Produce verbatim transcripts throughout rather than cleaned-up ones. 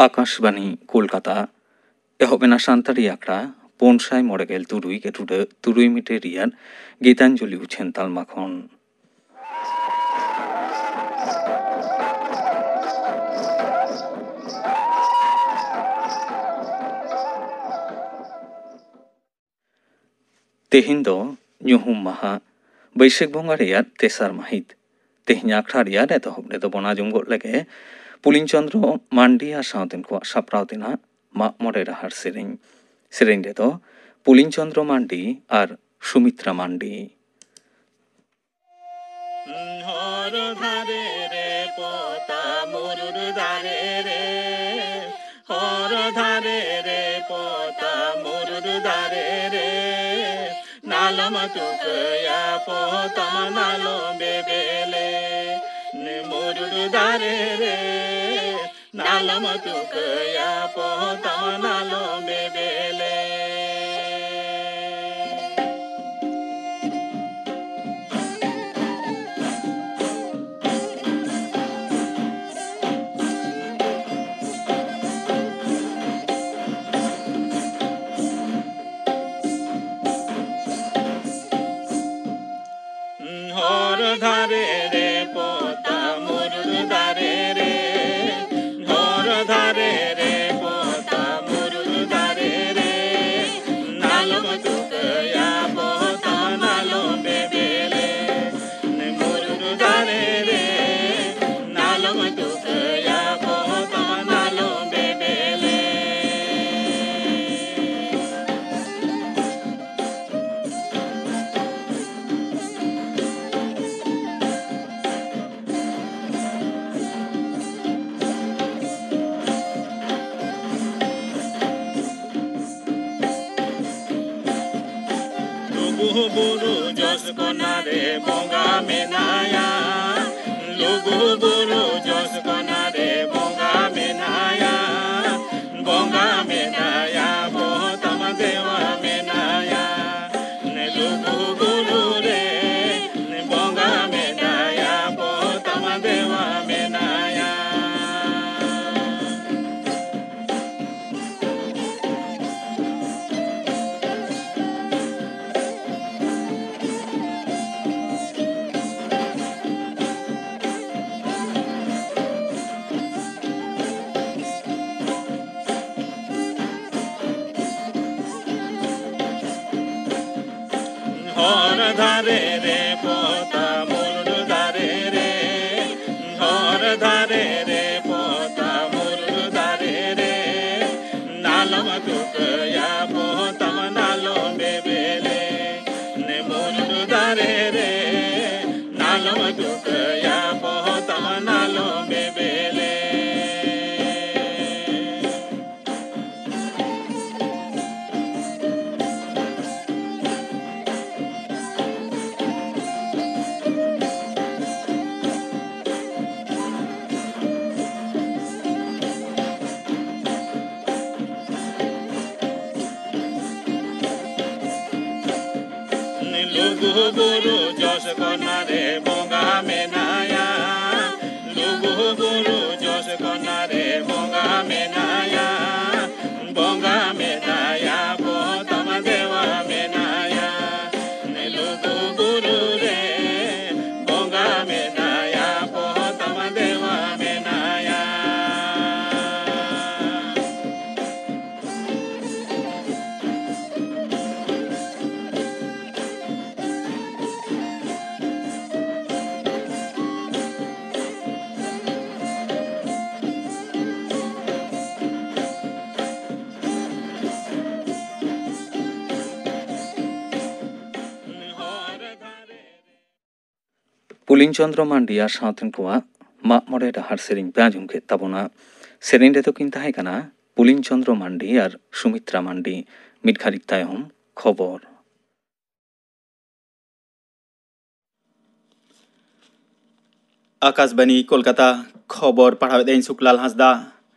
ᱟᱠᱟᱥᱵᱟᱱᱤ ᱠᱳᱞᱠᱟᱛᱟ᱾ ᱮᱦᱚᱵ ᱮᱱᱟ ᱥᱟᱱᱛᱟᱲᱤ ᱟᱠᱷᱲᱟ ᱯᱩᱱ ᱥᱟᱭ ᱢᱚᱬᱮ ᱜᱮᱞ ᱛᱩᱨᱩᱭ ᱜᱮᱴᱩᱰᱟᱹ ᱛᱩᱨᱩᱭ ᱢᱤᱴᱟᱨ ᱨᱮᱭᱟᱜ ᱜᱤᱛᱟᱧᱡᱚᱞᱤ ᱩᱪᱷᱟᱹᱱ ᱛᱟᱞᱢᱟ ᱠᱷᱚᱱ᱾ ᱛᱮᱦᱮᱧ ᱫᱚ ᱧᱩᱦᱩᱢ ᱢᱟᱦᱟ, ᱵᱟᱹᱭᱥᱟᱹᱠᱷ ᱵᱚᱸᱜᱟ ᱨᱮᱭᱟᱜ ᱛᱮᱥᱟᱨ ᱢᱟᱹᱦᱤᱛ᱾ ᱛᱮᱦᱮᱧ ᱟᱠᱷᱲᱟ ᱨᱮᱭᱟᱜ ᱮᱛᱚᱦᱚᱵ ᱨᱮᱫᱚ ᱵᱚᱱ ᱟᱸᱡᱚᱢ ᱜᱚᱫ ᱞᱮᱜᱮ ᱯᱩᱞᱤᱱ ᱪᱚᱸᱫᱽᱨᱚ ᱢᱟᱱᱰᱤ ᱟᱨ ᱥᱟᱶᱛᱮᱱ ᱠᱚᱣᱟᱜ ᱥᱟᱯᱲᱟᱣ ᱛᱮᱱᱟᱜ ᱢᱟᱜ ᱢᱚᱬᱮ ᱨᱟᱦᱟᱲ ᱥᱮᱨᱮᱧ᱾ ᱥᱮᱨᱮᱧ ᱨᱮᱫᱚ ᱯᱩᱞᱤᱱ ᱪᱚᱸᱫᱽᱨᱚ ᱢᱟᱱᱰᱤ ᱟᱨ ᱥᱩᱢᱤᱛᱨᱟ ᱢᱟᱱᱰᱤ᱾ ᱦᱚᱨ ᱫᱷᱟᱨᱮ ᱨᱮ ᱯᱚᱛᱟᱢ ᱢᱩᱨᱩᱫ ᱫᱟᱨᱮ ᱨᱮ, ᱦᱚᱨ ᱫᱷᱟᱨᱮ ᱨᱮ ᱯᱚᱛᱟᱢ ᱢᱩᱨᱩᱫ ᱫᱟᱨᱮ ᱨᱮ, ᱱᱟᱞᱚᱢ ᱛᱩᱠᱟᱹᱭᱟ ᱯᱚᱛᱟᱢ ᱱᱟᱞᱚᱢ ᱵᱮᱵᱮᱞᱮ᱾ ᱢᱩᱨᱩᱫ ᱫᱟᱨᱮ ᱨᱮ, ᱱᱟᱞᱚᱢ ᱛᱩᱠᱟᱹᱭᱟ ᱯᱚᱛᱟᱢ ᱱᱟᱞᱚᱢ ᱵᱮᱵᱮᱞᱮ᱾ ᱦᱚᱨ ᱫᱷᱟᱨᱮ ᱨᱮ ᱯᱚᱛᱟᱢ ᱢᱩᱨᱩᱫ ᱫᱟᱨᱮ ᱨᱮ, ᱦᱚᱨ ᱫᱷᱟᱨᱮ ᱨᱮ ᱯᱚᱛᱟᱢ ᱢᱩᱨᱩᱫ ᱫᱟᱨᱮ ᱨᱮ, ᱱᱟᱞᱚᱢ ᱛᱩᱠᱟᱹᱭᱟ ᱯᱚᱛᱟᱢ ᱱᱟᱞᱚᱢ ᱵᱮᱵᱮᱞᱮ᱾ ᱢᱩᱨᱩᱫ ᱫᱟᱨᱮ ᱨᱮ, ᱱᱟᱞᱚᱢ ᱛᱩᱠᱟᱹᱭᱟ ᱯᱚᱛᱟᱢ ᱱᱟᱞᱚᱢ ᱵᱮᱵᱮᱞᱮ᱾ ᱞᱩᱜᱩ ᱵᱩᱨᱩ ᱡᱚᱥ ᱠᱚᱱᱟ ᱨᱮ ᱵᱚᱸᱜᱟ ᱢᱮᱱᱟᱭᱟ᱾ ᱞᱩᱜᱩ ᱵᱩᱨᱩ ᱡᱚᱥ ᱠᱚᱱᱟ ᱨᱮ ᱵᱚᱸᱜᱟ ᱢᱮᱱᱟᱭᱟ᱾ ᱵᱚᱸᱜᱟ ᱢᱮᱱᱟᱭᱟ, ᱯᱚᱛᱟᱢ ᱫᱮᱣᱟ ᱢᱮᱱᱟᱭᱟ᱾ ᱞᱩᱜᱩ ᱵᱩᱨᱩ ᱨᱮ ᱵᱚᱸᱜᱟ ᱢᱮᱱᱟᱭᱟ, ᱯᱚᱛᱟᱢ ᱫᱮᱣᱟ ᱢᱮᱱᱟᱭᱟ᱾ ᱦᱚᱨ ᱫᱷᱟᱨᱮ ᱨᱮ ᱯᱚᱛᱟᱢ ᱩᱞ ᱫᱟᱨᱮ ᱨᱮ, ᱦᱚᱨ ᱫᱷᱟᱨᱮ ᱨᱮ ᱯᱚᱛᱟᱢ ᱩᱞ ᱫᱟᱨᱮ ᱨᱮ, ᱱᱟᱞᱚᱢ ᱛᱩᱠᱟᱹᱭᱟ ᱯᱚᱛᱟᱢ ᱱᱟᱞᱚᱢ ᱵᱮᱵᱮᱞᱮ᱾ ᱩᱞ ᱫᱟᱨᱮ ᱨᱮ, ᱱᱟᱞᱚᱢ ᱛᱩᱠᱟᱹᱭᱟ ᱯᱚᱛᱟᱢ ᱱᱟᱞᱚᱢ ᱵᱮᱵᱮᱞᱮ᱾ ᱞᱩᱜᱩ ᱵᱩᱨᱩ ᱡᱚᱥ ᱠᱚᱱᱟ ᱨᱮ ᱵᱚᱸᱜᱟ ᱢᱮᱱᱟᱭᱟ᱾ ᱞᱩᱜᱩ ᱵᱩᱨᱩ ᱡᱚᱥ ᱠᱚᱱᱟ ᱨᱮ ᱵᱚᱸᱜᱟ ᱢᱮᱱᱟᱭᱟ᱾ ᱵᱚᱸᱜᱟ ᱢᱮᱱᱟᱭᱟ, ᱯᱚᱛᱟᱢ ᱫᱮᱣᱟ ᱢᱮᱱᱟᱭᱟ᱾ ᱞᱩᱜᱩ ᱵᱩᱨᱩ ᱨᱮ ᱵᱚᱸᱜᱟ ᱢᱮᱱᱟᱭᱟ, ᱯᱚᱛᱟᱢ ᱫᱮᱣᱟ ᱢᱮᱱᱟᱭᱟ᱾ ᱯᱩᱞᱤᱱ ᱪᱚᱸᱫᱽᱨᱚ ᱢᱟᱱᱰᱤ ᱟᱨ ᱥᱟᱶᱛᱮᱱ ᱠᱚᱣᱟᱜ ᱢᱟᱜ ᱢᱚᱬᱮ ᱰᱟᱦᱟᱨ ᱥᱮᱨᱮᱧ ᱯᱮ ᱟᱸᱡᱚᱢ ᱠᱮᱫ ᱛᱟᱵᱚᱱᱟ᱾ ᱥᱮᱨᱮᱧ ᱨᱮᱫᱚ ᱠᱤᱱ ᱛᱟᱦᱮᱸ ᱠᱟᱱᱟ ᱯᱩᱞᱤᱱ ᱪᱚᱸᱫᱽᱨᱚ ᱢᱟᱱᱰᱤ ᱟᱨ ᱥᱩᱢᱤᱛᱨᱟ ᱢᱟᱱᱰᱤ᱾ ᱢᱤᱫ ᱜᱷᱟᱹᱲᱤᱡ ᱛᱟᱭᱚᱢ ᱠᱷᱚᱵᱚᱨ᱾ ᱟᱠᱟᱥᱵᱟᱱᱤ ᱠᱳᱞᱠᱟᱛᱟ, ᱠᱷᱚᱵᱚᱨ ᱯᱟᱲᱦᱟᱣᱮᱫ ᱟᱹᱧ ᱥᱩᱠᱞᱟᱞ ᱦᱟᱸᱥᱫᱟ᱾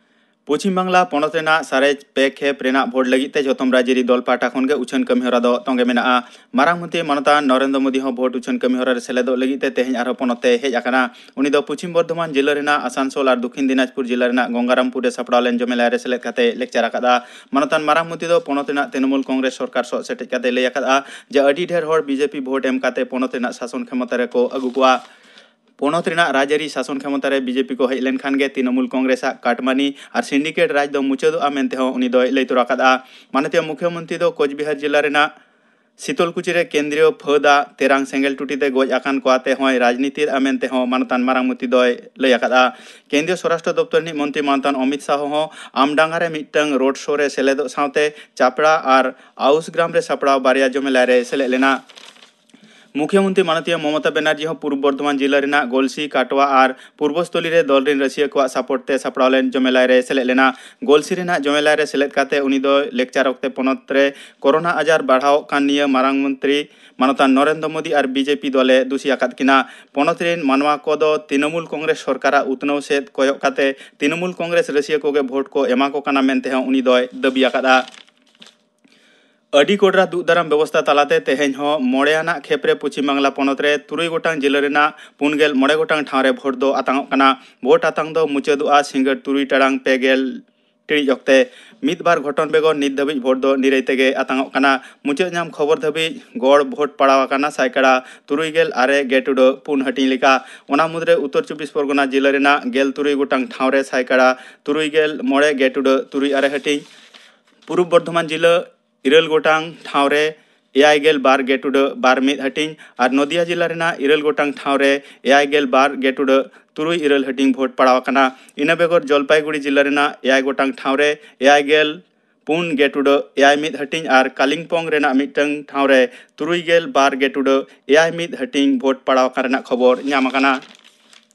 ᱯᱚᱪᱷᱤᱢ ᱵᱟᱝᱞᱟ ᱯᱚᱱᱚᱛ ᱨᱮᱱᱟᱜ ᱥᱟᱨᱮᱡ ᱯᱮ ᱠᱷᱮᱯ ᱨᱮᱱᱟᱜ ᱵᱷᱳᱴ ᱞᱟᱹᱜᱤᱫ ᱛᱮ ᱡᱷᱚᱛᱚᱢ ᱨᱟᱡᱽᱟᱹᱨᱤ ᱫᱚᱞ ᱯᱟᱦᱴᱟ ᱠᱷᱚᱱ ᱜᱮ ᱩᱪᱷᱟᱹᱱ ᱠᱟᱹᱢᱤ ᱦᱚᱨᱟ ᱫᱚ ᱛᱚᱸᱜᱮ ᱢᱮᱱᱟᱜᱼᱟ᱾ ᱢᱟᱨᱟᱝ ᱢᱚᱱᱛᱨᱤ ᱢᱟᱱᱚᱛᱟᱱ ᱱᱚᱨᱮᱱᱫᱨᱚ ᱢᱳᱫᱤ ᱦᱚᱸ ᱵᱷᱳᱴ ᱩᱪᱷᱟᱹᱱ ᱠᱟᱹᱢᱤ ᱦᱚᱨᱟ ᱨᱮ ᱥᱮᱞᱮᱫᱚᱜ ᱞᱟᱹᱜᱤᱫ ᱛᱮ ᱛᱮᱦᱮᱧ ᱟᱨᱦᱚᱸ ᱯᱚᱱᱚᱛ ᱛᱮ ᱦᱮᱡ ᱟᱠᱟᱱᱟ᱾ ᱩᱱᱤ ᱫᱚ ᱯᱚᱪᱷᱤᱢ ᱵᱚᱨᱫᱷᱚᱢᱟᱱ ᱡᱤᱞᱟᱹ ᱨᱮᱱᱟᱜ ᱟᱥᱟᱱᱥᱳᱞ ᱟᱨ ᱫᱚᱠᱷᱤᱱ ᱫᱤᱱᱟᱡᱽᱯᱩᱨ ᱡᱤᱞᱟᱹ ᱨᱮᱱᱟᱜ ᱜᱚᱝᱜᱟᱨᱟᱢᱯᱩᱨ ᱨᱮ ᱥᱟᱯᱲᱟᱣ ᱞᱮᱱ ᱡᱚᱢᱮᱞᱟᱭ ᱨᱮ ᱥᱮᱞᱮᱫ ᱠᱟᱛᱮ ᱞᱮᱠᱪᱟᱨ ᱟᱠᱟᱫᱼᱟ᱾ ᱢᱟᱱᱚᱛᱟᱱ ᱢᱟᱨᱟᱝ ᱢᱚᱱᱛᱨᱤ ᱫᱚ ᱯᱚᱱᱚᱛ ᱨᱮᱱᱟᱜ ᱛᱨᱤᱱᱚᱢᱩᱞ ᱠᱚᱝᱜᱨᱮᱥ ᱥᱚᱨᱠᱟᱨ ᱥᱚᱦ ᱥᱮᱴᱮᱡ ᱠᱟᱛᱮ ᱞᱟᱹᱭ ᱟᱠᱟᱫᱼᱟ ᱡᱮ ᱟᱹᱰᱤ ᱰᱷᱮᱨ ᱦᱚᱲ ᱵᱤᱡᱮᱯᱤ ᱵᱷᱳᱴ ᱮᱢ ᱠᱟᱛᱮ ᱯᱚᱱᱚᱛ ᱨᱮᱱᱟᱜ ᱥᱟᱥᱚᱱ ᱠᱷᱮᱢᱚᱛᱟ ᱨᱮᱠᱚ ᱟᱹᱜᱩ ᱠᱚᱣᱟ᱾ ᱯᱚᱱᱚᱛ ᱨᱮᱱᱟᱜ ᱨᱟᱡᱽᱟᱹᱨᱤ ᱥᱟᱥᱚᱱ ᱠᱷᱮᱢᱚᱛᱟ ᱨᱮ ᱵᱤᱡᱮᱯᱤ ᱠᱚ ᱦᱮᱡ ᱞᱮᱱᱠᱷᱟᱱ ᱜᱮ ᱛᱨᱤᱱᱚᱢᱩᱞ ᱠᱚᱝᱜᱨᱮᱥ ᱟᱜ ᱠᱟᱴᱢᱟᱱᱤ ᱟᱨ ᱥᱤᱱᱰᱤᱠᱮᱴ ᱨᱟᱡᱽ ᱫᱚ ᱢᱩᱪᱟᱹᱫᱚᱜᱼᱟ ᱢᱮᱱᱛᱮ ᱦᱚᱸ ᱩᱱᱤ ᱫᱚᱭ ᱞᱟᱹᱭ ᱛᱚᱨᱟ ᱟᱠᱟᱫᱼᱟ᱾ ᱢᱟᱱᱚᱛᱤᱭᱟᱹ ᱢᱩᱠᱷᱭᱚᱢᱚᱱᱛᱨᱤ ᱫᱚ ᱠᱳᱪᱵᱤᱦᱟᱨ ᱡᱤᱞᱟ ᱨᱮᱱᱟᱜ ᱥᱤᱛᱚᱞᱠᱩᱪᱤ ᱨᱮ ᱠᱮᱱᱫᱨᱤᱭᱚ ᱯᱷᱟᱹᱫ ᱟᱜ ᱛᱮᱨᱟᱝ ᱥᱮᱸᱜᱮᱞ ᱴᱩᱴᱤ ᱛᱮ ᱜᱚᱡ ᱟᱠᱟᱱ ᱠᱚ ᱟᱛᱮ ᱦᱚᱸᱭ ᱨᱟᱡᱽᱱᱤᱛᱤ ᱞᱮᱫᱼᱟ ᱢᱮᱱᱛᱮ ᱦᱚᱸ ᱢᱟᱱᱚᱛᱟᱱ ᱢᱟᱨᱟᱝ ᱢᱚᱱᱛᱨᱤ ᱫᱚᱭ ᱞᱟᱹᱭ ᱟᱠᱟᱫᱼᱟ᱾ ᱠᱮᱱᱫᱨᱤᱭᱚ ᱥᱚᱨᱟᱥᱴᱨᱚ ᱫᱚᱯᱛᱚᱨ ᱨᱤᱱᱤᱡ ᱢᱚᱱᱛᱨᱤ ᱢᱟᱱᱚᱛᱟᱱ ᱚᱢᱤᱛ ᱥᱟᱦᱚ ᱦᱚᱸ ᱟᱢᱰᱟᱝᱜᱟ ᱨᱮ ᱢᱤᱫᱴᱟᱝ ᱨᱳᱰ ᱥᱳ ᱨᱮ ᱥᱮᱞᱮᱫᱚᱜ ᱥᱟᱶᱛᱮ ᱪᱟᱯᱲᱟ ᱟᱨ ᱟᱣᱩᱥ ᱜᱨᱟᱢ ᱨᱮ ᱥᱟᱯᱲᱟᱣ ᱵᱟᱨᱭᱟ ᱡᱚᱢᱮᱞᱟᱭ ᱨᱮ ᱥᱮᱞᱮᱫ ᱞᱮᱱᱟ᱾ ᱢᱩᱠᱷᱭᱚᱢᱚᱱᱛᱨᱤ ᱢᱟᱱᱚᱛᱤᱭᱟᱹ ᱢᱚᱢᱚᱛᱟ ᱵᱮᱱᱟᱨᱡᱤ ᱦᱚᱸ ᱯᱩᱨᱩᱵ ᱵᱚᱨᱫᱷᱚᱢᱟᱱ ᱡᱤᱞᱟᱹ ᱨᱮᱱᱟᱜ ᱜᱚᱞᱥᱤ, ᱠᱟᱴᱣᱟ ᱟᱨ ᱯᱩᱨᱵᱚᱥᱛᱚᱞᱤ ᱨᱮ ᱫᱚᱞ ᱨᱤᱱ ᱨᱟᱹᱥᱤᱭᱟᱹ ᱠᱚᱣᱟᱜ ᱥᱟᱯᱳᱨᱴ ᱛᱮ ᱥᱟᱯᱲᱟᱣ ᱞᱮᱱ ᱡᱚᱢᱮᱞᱟᱭ ᱨᱮ ᱥᱮᱞᱮᱫ ᱞᱮᱱᱟ᱾ ᱜᱚᱞᱥᱤ ᱨᱮᱱᱟᱜ ᱡᱚᱢᱮᱞᱟᱭ ᱨᱮ ᱥᱮᱞᱮᱫ ᱠᱟᱛᱮ ᱩᱱᱤ ᱫᱚ ᱞᱮᱠᱪᱟᱨ ᱚᱠᱛᱮ ᱯᱚᱱᱚᱛ ᱨᱮ ᱠᱳᱨᱳᱱᱟ ᱟᱡᱟᱨ ᱵᱟᱲᱦᱟᱣᱚᱜ ᱠᱟᱱ ᱱᱤᱭᱟᱹ ᱢᱟᱨᱟᱝ ᱢᱚᱱᱛᱨᱤ ᱢᱟᱱᱚᱛᱟᱱ ᱱᱚᱨᱮᱱᱫᱨᱚ ᱢᱳᱫᱤ ᱟᱨ ᱵᱤᱡᱮᱯᱤ ᱫᱚᱞᱮ ᱫᱩᱥᱤ ᱟᱠᱟᱫ ᱠᱤᱱᱟ᱾ ᱯᱚᱱᱚᱛ ᱨᱤᱱ ᱢᱟᱱᱣᱟ ᱠᱚᱫᱚ ᱛᱨᱤᱱᱚᱢᱩᱞ ᱠᱚᱝᱜᱨᱮᱥ ᱥᱚᱨᱠᱟᱨᱟᱜ ᱩᱛᱱᱟᱹᱣ ᱥᱮᱫ ᱠᱚᱭᱚᱜ ᱠᱟᱛᱮ ᱛᱨᱤᱱᱚᱢᱩᱞ ᱠᱚᱝᱜᱨᱮᱥ ᱨᱟᱹᱥᱤᱭᱟᱹ ᱠᱚᱜᱮ ᱵᱷᱳᱴ ᱠᱚ ᱮᱢᱟ ᱠᱚ ᱠᱟᱱᱟ ᱢᱮᱱᱛᱮ ᱦᱚᱸ ᱩᱱᱤ ᱫᱚᱭ ᱫᱟᱹᱵᱤ ᱟᱠᱟᱫᱼᱟ᱾ ᱟᱹᱰᱤ ᱠᱚᱰᱨᱟ ᱫᱩᱜ ᱫᱟᱨᱟᱢ ᱵᱮᱵᱚᱥᱛᱟ ᱛᱟᱞᱟᱛᱮ ᱛᱮᱦᱮᱧ ᱦᱚᱸ ᱢᱚᱬᱮ ᱟᱱᱟᱜ ᱠᱷᱮᱯ ᱨᱮ ᱯᱚᱪᱷᱤᱢ ᱵᱟᱝᱞᱟ ᱯᱚᱱᱚᱛ ᱨᱮ ᱛᱩᱨᱩᱭ ᱜᱚᱴᱟᱝ ᱡᱤᱞᱟᱹ ᱨᱮᱱᱟᱜ ᱯᱩᱱ ᱜᱮᱞ ᱢᱚᱬᱮ ᱜᱚᱴᱟᱝ ᱴᱷᱟᱶ ᱨᱮ ᱵᱷᱳᱴ ᱫᱚ ᱟᱛᱟᱝᱚᱜ ᱠᱟᱱᱟ᱾ ᱵᱷᱳᱴ ᱟᱛᱟᱝ ᱫᱚ ᱢᱩᱪᱟᱹᱫᱚᱜᱼᱟ ᱥᱤᱸᱜᱟᱹᱲ ᱛᱩᱨᱩᱭ ᱴᱟᱲᱟᱝ ᱯᱮ ᱜᱮᱞ ᱴᱤᱲᱤᱡ ᱚᱠᱛᱮ᱾ ᱢᱤᱫ ᱵᱟᱨ ᱜᱷᱚᱴᱚᱱ ᱵᱮᱜᱚᱨ ᱱᱤᱛ ᱫᱷᱟᱹᱵᱤᱡ ᱵᱷᱳᱴ ᱫᱚ ᱱᱤᱨᱟᱹᱭ ᱛᱮᱜᱮ ᱟᱛᱟᱝᱚᱜ ᱠᱟᱱᱟ᱾ ᱢᱩᱪᱟᱹᱫ ᱧᱟᱢ ᱠᱷᱚᱵᱚᱨ ᱫᱷᱟᱹᱵᱤᱡ ᱜᱚᱲ ᱵᱷᱳᱴ ᱯᱟᱲᱟᱣ ᱟᱠᱟᱱᱟ ᱥᱟᱭᱠᱟᱲᱟ ᱛᱩᱨᱩᱭ ᱜᱮᱞ ᱟᱨᱮ ᱜᱮᱴ ᱩᱰᱟᱹᱜ ᱯᱩᱱ ᱦᱟᱹᱴᱤᱧ ᱞᱮᱠᱟ᱾ ᱚᱱᱟ ᱢᱩᱫᱽᱨᱮ ᱩᱛᱛᱚᱨ ᱪᱚᱵᱵᱤᱥ ᱯᱚᱨᱜᱚᱱᱟ ᱡᱤᱞᱟᱹ ᱨᱮᱱᱟᱜ ᱜᱮᱞ ᱛᱩᱨᱩᱭ ᱜᱚᱴᱟᱝ ᱴᱷᱟᱶ ᱨᱮ ᱥᱟᱭᱠᱟᱲᱟ ᱛᱩᱨᱩᱭ ᱜᱮᱞ ᱢᱚᱬᱮ ᱜᱮᱴ ᱩᱰᱟᱹᱜ ᱛᱩᱨᱩᱭ ᱟᱨᱮ ᱦᱟᱹᱴᱤᱧ, ᱯᱩᱨᱩᱵ ᱵᱚᱨᱫᱷᱚᱢᱟᱱ ᱡᱤᱞᱟᱹ ᱤᱨᱟᱹᱞ ᱜᱚᱴᱟᱝ ᱴᱷᱟᱶ ᱨᱮ ᱮᱭᱟᱭ ᱜᱮᱞ ᱵᱟᱨ ᱜᱮᱴ ᱩᱰᱟᱹᱜ ᱵᱟᱨ ᱢᱤᱫ ᱦᱟᱹᱴᱤᱧ ᱟᱨ ᱱᱚᱫᱤᱭᱟ ᱡᱤᱞᱟ ᱨᱮᱱᱟᱜ ᱤᱨᱟᱹᱞ ᱜᱚᱴᱟᱝ ᱴᱷᱟᱶ ᱨᱮ ᱮᱭᱟᱭ ᱜᱮᱞ ᱵᱟᱨ ᱜᱮᱴ ᱩᱰᱟᱹᱜ ᱛᱩᱨᱩᱭ ᱤᱨᱟᱹᱞ ᱦᱟᱹᱴᱤᱧ ᱵᱷᱳᱴ ᱯᱟᱲᱟᱣ ᱟᱠᱟᱱᱟ᱾ ᱤᱱᱟᱹ ᱵᱮᱜᱚᱨ ᱡᱚᱞᱯᱟᱭᱜᱩᱲᱤ ᱡᱤᱞᱟ ᱨᱮᱱᱟᱜ ᱮᱭᱟᱭ ᱜᱚᱴᱟᱝ ᱴᱷᱟᱶ ᱨᱮ ᱮᱭᱟᱭ ᱜᱮᱞ ᱯᱩᱱ ᱜᱮᱴ ᱩᱰᱟᱹᱜ ᱮᱭᱟᱭ ᱢᱤᱫ ᱦᱟᱹᱴᱤᱧ ᱟᱨ ᱠᱟᱞᱤᱢᱯᱚᱝ ᱨᱮᱱᱟᱜ ᱢᱤᱫᱴᱟᱝ ᱴᱷᱟᱶ ᱨᱮ ᱛᱩᱨᱩᱭ ᱜᱮᱞ ᱵᱟᱨ ᱜᱮᱴ ᱩᱰᱟᱹᱜ ᱮᱭᱟᱭ ᱢᱤᱫ ᱦᱟᱹᱴᱤᱧ ᱵᱷᱳᱴ ᱯᱟᱲᱟᱣ ᱟᱠᱟᱱ ᱨᱮᱱᱟᱜ ᱠᱷᱚᱵᱚᱨ ᱧᱟᱢ ᱟᱠᱟᱱᱟ᱾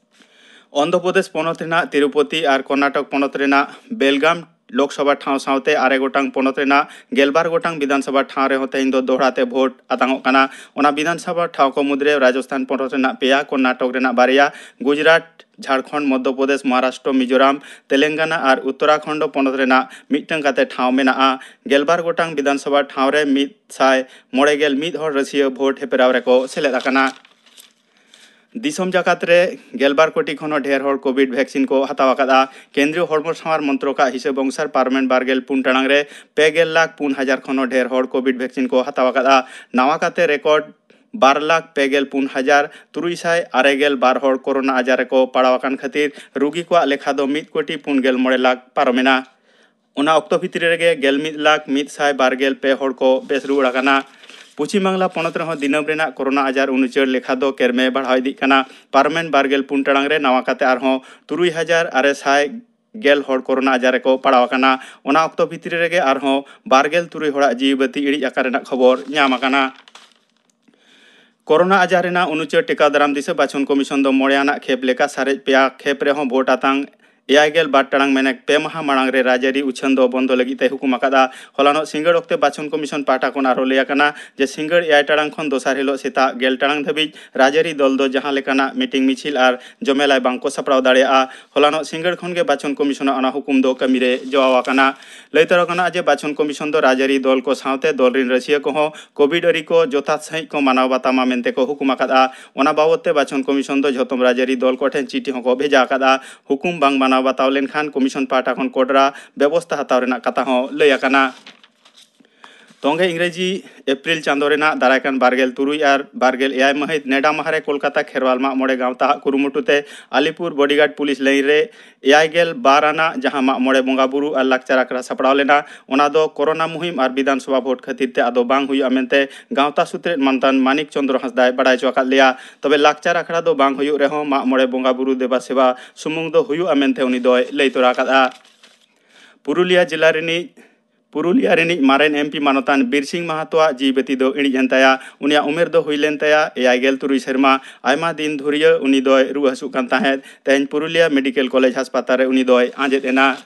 ᱚᱱᱫᱷᱨᱚᱯᱨᱚᱫᱮᱥ ᱯᱚᱱᱚᱛ ᱨᱮᱱᱟᱜ ᱛᱤᱨᱩᱯᱚᱛᱤ ᱟᱨ ᱠᱚᱨᱱᱟᱴᱚᱠ ᱯᱚᱱᱚᱛ ᱨᱮᱱᱟᱜ ᱵᱮᱞᱜᱟᱢ ᱞᱳᱠᱥᱚᱵᱷᱟ ᱴᱷᱟᱶ ᱥᱟᱶᱛᱮ ᱟᱨᱮ ᱜᱚᱴᱟᱝ ᱯᱚᱱᱚᱛ ᱨᱮᱱᱟᱜ ᱜᱮᱞᱵᱟᱨ ᱜᱚᱴᱟᱝ ᱵᱤᱫᱷᱟᱱᱥᱚᱵᱷᱟ ᱴᱷᱟᱶ ᱨᱮᱦᱚᱸ ᱛᱮᱦᱮᱧ ᱫᱚ ᱫᱚᱦᱲᱟ ᱛᱮ ᱵᱷᱳᱴ ᱟᱛᱟᱝᱚᱜ ᱠᱟᱱᱟ᱾ ᱚᱱᱟ ᱵᱤᱫᱷᱟᱱᱥᱚᱵᱷᱟ ᱴᱷᱟᱶ ᱠᱚ ᱢᱩᱫᱽᱨᱮ ᱨᱟᱡᱚᱥᱛᱷᱟᱱ ᱯᱚᱱᱚᱛ ᱨᱮᱱᱟᱜ ᱯᱮᱭᱟ, ᱠᱚᱨᱱᱟᱴᱚᱠ ᱨᱮᱱᱟᱜ ᱵᱟᱨᱭᱟ, ᱜᱩᱡᱽᱨᱟᱴ, ᱡᱷᱟᱲᱠᱷᱚᱸᱰ, ᱢᱚᱫᱽᱫᱷᱚᱯᱨᱚᱫᱮᱥ, ᱢᱚᱦᱟᱨᱟᱥᱴᱨᱚ, ᱢᱤᱡᱳᱨᱟᱢ, ᱛᱮᱞᱮᱝᱜᱟᱱᱟ ᱟᱨ ᱩᱛᱛᱚᱨᱟᱠᱷᱚᱸᱰ ᱯᱚᱱᱚᱛ ᱨᱮᱱᱟᱜ ᱢᱤᱫᱴᱟᱝ ᱠᱟᱛᱮ ᱴᱷᱟᱶ ᱢᱮᱱᱟᱜᱼᱟ᱾ ᱜᱮᱞᱵᱟᱨ ᱜᱚᱴᱟᱝ ᱵᱤᱫᱷᱟᱱᱥᱚᱵᱷᱟ ᱴᱷᱟᱶ ᱨᱮ ᱢᱤᱫ ᱥᱟᱭ ᱢᱚᱬᱮ ᱜᱮᱞ ᱢᱤᱫ ᱦᱚᱲ ᱨᱟᱹᱥᱤᱭᱟᱹ ᱵᱷᱳᱴ ᱦᱮᱯᱨᱟᱣ ᱨᱮᱠᱚ ᱥᱮᱞᱮᱫ ᱟᱠᱟᱱᱟ᱾ ᱫᱤᱥᱚᱢ ᱡᱟᱠᱟᱛ ᱨᱮ ᱜᱮᱞᱵᱟᱨ ᱠᱳᱴᱤ ᱠᱷᱚᱱ ᱦᱚᱸ ᱰᱷᱮᱨ ᱦᱚᱲ ᱠᱳᱵᱷᱤᱰ ᱵᱷᱮᱠᱥᱤᱱ ᱠᱚ ᱦᱟᱛᱟᱣ ᱟᱠᱟᱫᱼᱟ᱾ ᱠᱮᱱᱫᱨᱤᱭᱚ ᱦᱚᱲᱢᱚ ᱥᱟᱶᱟᱨ ᱢᱚᱱᱛᱨᱚᱠᱟᱜ ᱦᱤᱥᱟᱹᱵ ᱚᱱᱩᱥᱟᱨ ᱯᱟᱨᱚᱢᱮᱱ ᱵᱟᱨ ᱜᱮᱞ ᱯᱩᱱ ᱴᱟᱲᱟᱝ ᱨᱮ ᱯᱮ ᱜᱮᱞ ᱞᱟᱠᱷ ᱯᱩᱱ ᱦᱟᱡᱟᱨ ᱠᱷᱚᱱ ᱦᱚᱸ ᱰᱷᱮᱨ ᱦᱚᱲ ᱠᱳᱵᱷᱤᱰ ᱵᱷᱮᱠᱥᱤᱱ ᱠᱚ ᱦᱟᱛᱟᱣ ᱟᱠᱟᱫᱼᱟ᱾ ᱱᱟᱣᱟ ᱠᱟᱛᱮ ᱨᱮᱠᱚᱨᱰ ᱵᱟᱨ ᱞᱟᱠᱷ ᱯᱮ ᱜᱮᱞ ᱯᱩᱱ ᱦᱟᱡᱟᱨ ᱛᱩᱨᱩᱭ ᱥᱟᱭ ᱟᱨᱮ ᱜᱮᱞ ᱵᱟᱨ ᱦᱚᱲ ᱠᱳᱨᱳᱱᱟ ᱟᱡᱟᱨ ᱨᱮᱠᱚ ᱯᱟᱲᱟᱣ ᱟᱠᱟᱱ ᱠᱷᱟᱹᱛᱤᱨ ᱨᱩᱜᱤ ᱠᱚᱣᱟᱜ ᱞᱮᱠᱷᱟ ᱫᱚ ᱢᱤᱫ ᱠᱳᱴᱤ ᱯᱩᱱ ᱜᱮᱞ ᱢᱚᱬᱮ ᱞᱟᱠᱷ ᱯᱟᱨᱚᱢᱮᱱᱟ᱾ ᱚᱱᱟ ᱚᱠᱛᱚ ᱵᱷᱤᱛᱨᱤ ᱨᱮᱜᱮ ᱜᱮᱞ ᱢᱤᱫ ᱞᱟᱠᱷ ᱢᱤᱫ ᱥᱟᱭ ᱵᱟᱨ ᱜᱮᱞ ᱯᱮ ᱦᱚᱲ ᱠᱚ ᱵᱮᱥ ᱨᱩᱣᱟᱹᱲ ᱟᱠᱟᱱᱟ᱾ ᱯᱚᱪᱷᱤᱢ ᱵᱟᱝᱞᱟ ᱯᱚᱱᱚᱛ ᱨᱮᱦᱚᱸ ᱫᱤᱱᱟᱹᱢ ᱨᱮᱱᱟᱜ ᱠᱳᱨᱳᱱᱟ ᱟᱡᱟᱨ ᱩᱱᱩᱪᱟᱹᱲ ᱞᱮᱠᱷᱟ ᱫᱚ ᱠᱮᱨᱢᱮ ᱵᱟᱲᱦᱟᱣ ᱤᱫᱤᱜ ᱠᱟᱱᱟ᱾ ᱯᱟᱨᱚᱢᱮᱱ ᱵᱟᱨ ᱜᱮᱞ ᱯᱩᱱ ᱴᱟᱲᱟᱝ ᱨᱮ ᱱᱟᱣᱟ ᱠᱟᱛᱮ ᱟᱨᱦᱚᱸ ᱛᱩᱨᱩᱭ ᱦᱟᱡᱟᱨ ᱟᱨᱮ ᱥᱟᱭ ᱜᱮᱞ ᱦᱚᱲ ᱠᱳᱨᱳᱱᱟ ᱟᱡᱟᱨ ᱨᱮᱠᱚ ᱯᱟᱲᱟᱣ ᱟᱠᱟᱱᱟ᱾ ᱚᱱᱟ ᱚᱠᱛᱚ ᱵᱷᱤᱛᱨᱤ ᱨᱮᱜᱮ ᱟᱨᱦᱚᱸ ᱵᱟᱨ ᱜᱮᱞ ᱛᱩᱨᱩᱭ ᱦᱚᱲᱟᱜ ᱡᱤᱣᱤ ᱵᱟᱹᱛᱤ ᱤᱲᱤᱡ ᱟᱠᱟᱱ ᱨᱮᱱᱟᱜ ᱠᱷᱚᱵᱚᱨ ᱧᱟᱢ ᱟᱠᱟᱱᱟ᱾ ᱠᱳᱨᱳᱱᱟ ᱟᱡᱟᱨ ᱨᱮᱱᱟᱜ ᱩᱱᱩᱪᱟᱹᱲ ᱴᱮᱠᱟᱣ ᱫᱟᱨᱟᱢ ᱫᱤᱥᱟᱹ ᱵᱟᱪᱷᱚᱱ ᱠᱚᱢᱤᱥᱚᱱ ᱫᱚ ᱢᱚᱬᱮ ᱟᱱᱟᱜ ᱠᱷᱮᱯ ᱞᱮᱠᱟ ᱥᱟᱨᱮᱡ ᱯᱮᱭᱟ ᱠᱷᱮᱯ ᱨᱮᱦᱚᱸ ᱵᱷᱳᱴ ᱟᱛᱟᱝ ᱮᱭᱟᱭ ᱜᱮᱞ ᱵᱟᱨ ᱴᱟᱲᱟᱝ ᱢᱮᱱᱮᱠ ᱯᱮ ᱢᱟᱦᱟ ᱢᱟᱲᱟᱝ ᱨᱮ ᱨᱟᱡᱽᱟᱹᱨᱤ ᱩᱪᱷᱟᱹᱱ ᱫᱚ ᱵᱚᱱᱫᱚ ᱞᱟᱹᱜᱤᱫ ᱛᱮᱭ ᱦᱩᱠᱩᱢ ᱟᱠᱟᱫᱼᱟ᱾ ᱦᱚᱞᱟᱱᱚᱜ ᱥᱤᱸᱜᱟᱹᱲ ᱚᱠᱛᱮ ᱵᱟᱪᱷᱚᱱ ᱠᱚᱢᱤᱥᱚᱱ ᱯᱟᱦᱴᱟ ᱠᱷᱚᱱ ᱟᱨᱦᱚᱸ ᱞᱟᱹᱭ ᱟᱠᱟᱱᱟ ᱡᱮ ᱥᱤᱸᱜᱟᱹᱲ ᱮᱭᱟᱭ ᱴᱟᱲᱟᱝ ᱠᱷᱚᱱ ᱫᱚᱥᱟᱨ ᱦᱤᱞᱳᱜ ᱥᱮᱛᱟᱜ ᱜᱮᱞ ᱴᱟᱲᱟᱝ ᱫᱷᱟᱹᱵᱤᱡ ᱨᱟᱡᱽᱟᱹᱨᱤ ᱫᱚᱞ ᱫᱚ ᱡᱟᱦᱟᱸ ᱞᱮᱠᱟᱱᱟᱜ ᱢᱤᱴᱤᱝ ᱢᱤᱪᱷᱤᱞ ᱟᱨ ᱡᱚᱢᱮᱞᱟᱭ ᱵᱟᱝ ᱠᱚ ᱥᱟᱯᱲᱟᱣ ᱫᱟᱲᱮᱭᱟᱜᱼᱟ᱾ ᱦᱚᱞᱟᱱᱚᱜ ᱥᱤᱸᱜᱟᱹᱲ ᱠᱷᱚᱱ ᱜᱮ ᱵᱟᱪᱷᱚᱱ ᱠᱚᱢᱤᱥᱚᱱᱟᱜ ᱚᱱᱟ ᱦᱩᱠᱩᱢ ᱫᱚ ᱠᱟᱹᱢᱤ ᱨᱮ ᱡᱚᱣᱟᱣ ᱟᱠᱟᱱᱟ᱾ ᱞᱟᱹᱭ ᱛᱚᱨᱟ ᱠᱟᱱᱟ ᱡᱮ ᱵᱟᱪᱷᱚᱱ ᱠᱚᱢᱤᱥᱚᱱ ᱫᱚ ᱨᱟᱡᱽᱟᱹᱨᱤ ᱫᱚᱞ ᱠᱚ ᱥᱟᱶᱛᱮ ᱫᱚᱞ ᱨᱤᱱ ᱨᱟᱹᱥᱤᱭᱟᱹ ᱠᱚᱦᱚᱸ ᱠᱳᱵᱷᱤᱰ ᱟᱹᱨᱤ ᱠᱚ ᱡᱚᱛᱷᱟᱛ ᱥᱟᱺᱦᱤᱡ ᱠᱚ ᱢᱟᱱᱟᱣ ᱵᱟᱛᱟᱣ ᱢᱟ ᱢᱮᱱᱛᱮ ᱠᱚ ᱦᱩᱠᱩᱢ ᱟᱠᱟᱫᱼᱟ᱾ ᱚᱱᱟ ᱵᱟᱵᱚᱛ ᱛᱮ ᱵᱟᱪᱷᱚᱱ ᱠᱚᱢᱤᱥᱚᱱ ᱫᱚ ᱡᱷᱚᱛᱚᱢ ᱨᱟᱡᱽᱟᱹᱨᱤ ᱫᱚᱞ ᱠᱚᱴᱷᱮᱱ ᱪᱤᱴᱷᱤ ᱦᱚᱸᱠᱚ ᱵᱷᱮᱡᱟ ᱟᱠᱟᱫᱼᱟ᱾ ᱦᱩᱠᱩᱢ ᱵᱟᱝ ᱢᱟᱱᱟᱣ ᱵᱟᱛᱟᱣ ᱞᱮᱱᱠᱷᱟᱱ ᱠᱚᱢᱤᱥᱚᱱ ᱯᱟᱦᱴᱟ ᱠᱷᱚᱱ ᱠᱚᱰᱨᱟ ᱵᱮᱵᱚᱥᱛᱷᱟ ᱦᱟᱛᱟᱣ ᱨᱮᱱᱟᱜ ᱠᱟᱛᱷᱟ ᱦᱚᱸ ᱞᱟᱹᱭ ᱟᱠᱟᱱᱟ᱾ ᱛᱚᱝᱜᱮ ᱤᱝᱨᱮᱡᱤ ᱮᱯᱨᱤᱞ ᱪᱟᱸᱫᱚ ᱨᱮᱱᱟᱜ ᱫᱟᱨᱟᱭ ᱠᱟᱱ ᱵᱟᱨ ᱜᱮᱞ ᱛᱩᱨᱩᱭ ᱟᱨ ᱵᱟᱨ ᱜᱮᱞ ᱮᱭᱟᱭ ᱢᱟᱹᱦᱤᱛ ᱱᱮᱰᱟ ᱢᱟᱦᱟ ᱨᱮ ᱠᱳᱞᱠᱟᱛᱟ ᱠᱷᱮᱨᱣᱟᱞ ᱢᱟᱜ ᱢᱚᱬᱮ ᱜᱟᱶᱛᱟ ᱟᱜ ᱠᱩᱨᱩᱢᱩᱴᱩ ᱛᱮ ᱟᱞᱤᱯᱩᱨ ᱵᱚᱰᱤᱜᱟᱨᱰ ᱯᱩᱞᱤᱥ ᱞᱟᱭᱤᱱ ᱨᱮ ᱮᱭᱟᱭ ᱜᱮᱞ ᱵᱟᱨ ᱟᱱᱟᱜ ᱡᱟᱦᱟᱸ ᱢᱟᱜ ᱢᱚᱬᱮ ᱵᱚᱸᱜᱟ ᱵᱩᱨᱩ ᱟᱨ ᱞᱟᱠᱪᱟᱨ ᱟᱠᱷᱲᱟ ᱥᱟᱯᱲᱟᱣ ᱞᱮᱱᱟ, ᱚᱱᱟ ᱫᱚ ᱠᱳᱨᱳᱱᱟ ᱢᱩᱦᱤᱢ ᱟᱨ ᱵᱤᱫᱷᱟᱱ ᱥᱚᱵᱷᱟ ᱵᱷᱳᱴ ᱠᱷᱟᱹᱛᱤᱨ ᱛᱮ ᱟᱫᱚ ᱵᱟᱝ ᱦᱩᱭᱩᱜᱼᱟ ᱢᱮᱱᱛᱮ ᱜᱟᱶᱛᱟ ᱥᱩᱛᱨᱮᱫ ᱢᱟᱱᱚᱛᱟᱱ ᱢᱟᱱᱤᱠ ᱪᱚᱸᱫᱽᱨᱚ ᱦᱟᱸᱥᱫᱟᱭ ᱵᱟᱰᱟᱭ ᱦᱚᱪᱚ ᱟᱠᱟᱫ ᱞᱮᱭᱟ᱾ ᱛᱚᱵᱮ ᱞᱟᱠᱪᱟᱨ ᱟᱠᱷᱲᱟ ᱫᱚ ᱵᱟᱝ ᱦᱩᱭᱩᱜ ᱨᱮᱦᱚᱸ ᱢᱟᱜ ᱢᱚᱬᱮ ᱵᱚᱸᱜᱟ ᱵᱩᱨᱩ ᱫᱮᱵᱟ ᱥᱮᱵᱟ ᱥᱩᱢᱩᱝ ᱫᱚ ᱦᱩᱭᱩᱜᱼᱟ ᱢᱮᱱᱛᱮ ᱩᱱᱤ ᱫᱚᱭ ᱞᱟᱹᱭ ᱛᱚᱨᱟ ᱟᱠᱟᱫᱼᱟ᱾ ᱯᱩᱨᱩᱞᱤᱭᱟ ᱡᱮᱞᱟ ᱨᱤᱱᱤᱡ ᱯᱩᱨᱩᱞᱤᱭᱟ ᱨᱤᱱᱤᱡ ᱢᱟᱨᱮᱱ ᱮᱢ ᱯᱤ ᱢᱟᱱᱚᱛᱟᱱ ᱵᱤᱨ ᱥᱤᱝ ᱢᱟᱦᱟᱛᱚᱣᱟᱜ ᱡᱤᱣᱤ ᱵᱟᱹᱛᱤ ᱫᱚ ᱤᱬᱤᱡ ᱮᱱ ᱛᱟᱭᱟ᱾ ᱩᱱᱤᱭᱟᱜ ᱩᱢᱮᱨ ᱫᱚ ᱦᱩᱭ ᱞᱮᱱ ᱛᱟᱭᱟ ᱮᱭᱟᱭ ᱜᱮᱞ ᱛᱩᱨᱩᱭ ᱥᱮᱨᱢᱟ᱾ ᱟᱭᱢᱟ ᱫᱤᱱ ᱫᱷᱩᱨᱤᱭᱟᱹ ᱩᱱᱤ ᱫᱚᱭ ᱨᱩᱣᱟᱹ ᱦᱟᱹᱥᱩᱜ ᱠᱟᱱ ᱛᱟᱦᱮᱸᱫ᱾ ᱛᱮᱦᱮᱧ ᱯᱩᱨᱩᱞᱤᱭᱟ ᱢᱮᱰᱤᱠᱮᱞ ᱠᱚᱞᱮᱡᱽ ᱦᱟᱥᱯᱟᱛᱟᱞ ᱨᱮ ᱩᱱᱤ ᱫᱚᱭ ᱟᱸᱡᱮᱫ ᱮᱱᱟ᱾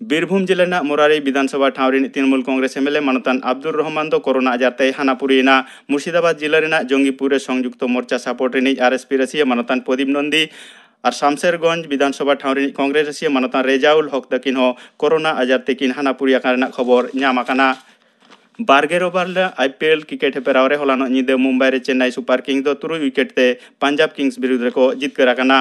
ᱵᱤᱨᱵᱷᱩᱢ ᱡᱮᱞᱟ ᱨᱮᱱᱟᱜ ᱢᱚᱨᱟᱨᱤ ᱵᱤᱫᱷᱟᱱ ᱥᱚᱵᱷᱟ ᱴᱷᱟᱶ ᱨᱤᱱᱤᱡ Trinamool Congress M L A ᱢᱟᱱᱚᱛᱟᱱ ᱟᱵᱫᱩᱨ ᱨᱚᱦᱢᱟᱱ ᱫᱚ ᱠᱳᱨᱳᱱᱟ ᱟᱡᱟᱨ ᱛᱮᱭ ᱦᱟᱱᱟ ᱯᱩᱨᱤᱭᱮᱱᱟ᱾ ᱢᱩᱨᱥᱤᱫᱟᱵᱟᱫᱽ ᱡᱮᱞᱟ ᱨᱮᱱᱟᱜ ᱡᱚᱝᱜᱤᱯᱩᱨ ᱨᱮ ᱥᱚᱝᱡᱩᱠᱛᱚ ᱢᱳᱨᱪᱟ ᱥᱟᱯᱳᱨᱴ ᱨᱤᱱᱤᱡ ᱟᱨ ᱮᱥ ᱯᱤ ᱨᱟᱹᱥᱤᱭᱟᱹ ᱢᱟᱱᱚᱛᱟᱱ ᱯᱨᱚᱫᱤᱯ ᱱᱚᱱᱫᱤ ᱟᱨ ᱥᱟᱢᱥᱮᱨᱜᱚᱸᱡᱽ ᱵᱤᱫᱷᱟᱱ ᱥᱚᱵᱷᱟ ᱴᱷᱟᱶ ᱨᱤᱱᱤᱡ ᱠᱚᱝᱜᱨᱮᱥ ᱨᱟᱹᱥᱤᱭᱟᱹ ᱢᱟᱱᱚᱛᱟᱱ ᱨᱮᱡᱟᱣᱩᱞ ᱦᱚᱠ ᱛᱟᱹᱠᱤᱱ ᱦᱚᱸ ᱠᱳᱨᱳᱱᱟ ᱟᱡᱟᱨ ᱛᱮᱠᱤᱱ ᱦᱟᱱᱟ ᱯᱩᱨᱤ ᱟᱠᱟᱱ ᱨᱮᱱᱟᱜ ᱠᱷᱚᱵᱚᱨ ᱧᱟᱢ ᱟᱠᱟᱱᱟ᱾ ᱵᱟᱨ ᱜᱮᱞ ᱳᱵᱷᱟᱨ ᱨᱮᱱᱟᱜ ᱟᱭ ᱯᱤ ᱮᱞ ᱠᱨᱤᱠᱮᱴ ᱦᱮᱯᱨᱟᱣ ᱨᱮ ᱦᱚᱞᱟᱱᱚᱜ ᱧᱤᱫᱟᱹ ᱢᱩᱢᱵᱟᱭ ᱨᱮ ᱪᱮᱱᱱᱟᱭ ᱥᱩᱯᱟᱨ ᱠᱤᱝᱥ ᱫᱚ ᱛᱩᱨᱩᱭ ᱩᱭᱠᱮᱴ ᱛᱮ ᱯᱟᱧᱡᱟᱵᱽ ᱠᱤᱝᱥ ᱵᱤᱨᱩᱫᱽ ᱨᱮᱠᱚ ᱡᱤᱛᱠᱟᱹᱨ ᱟᱠᱟᱱᱟ᱾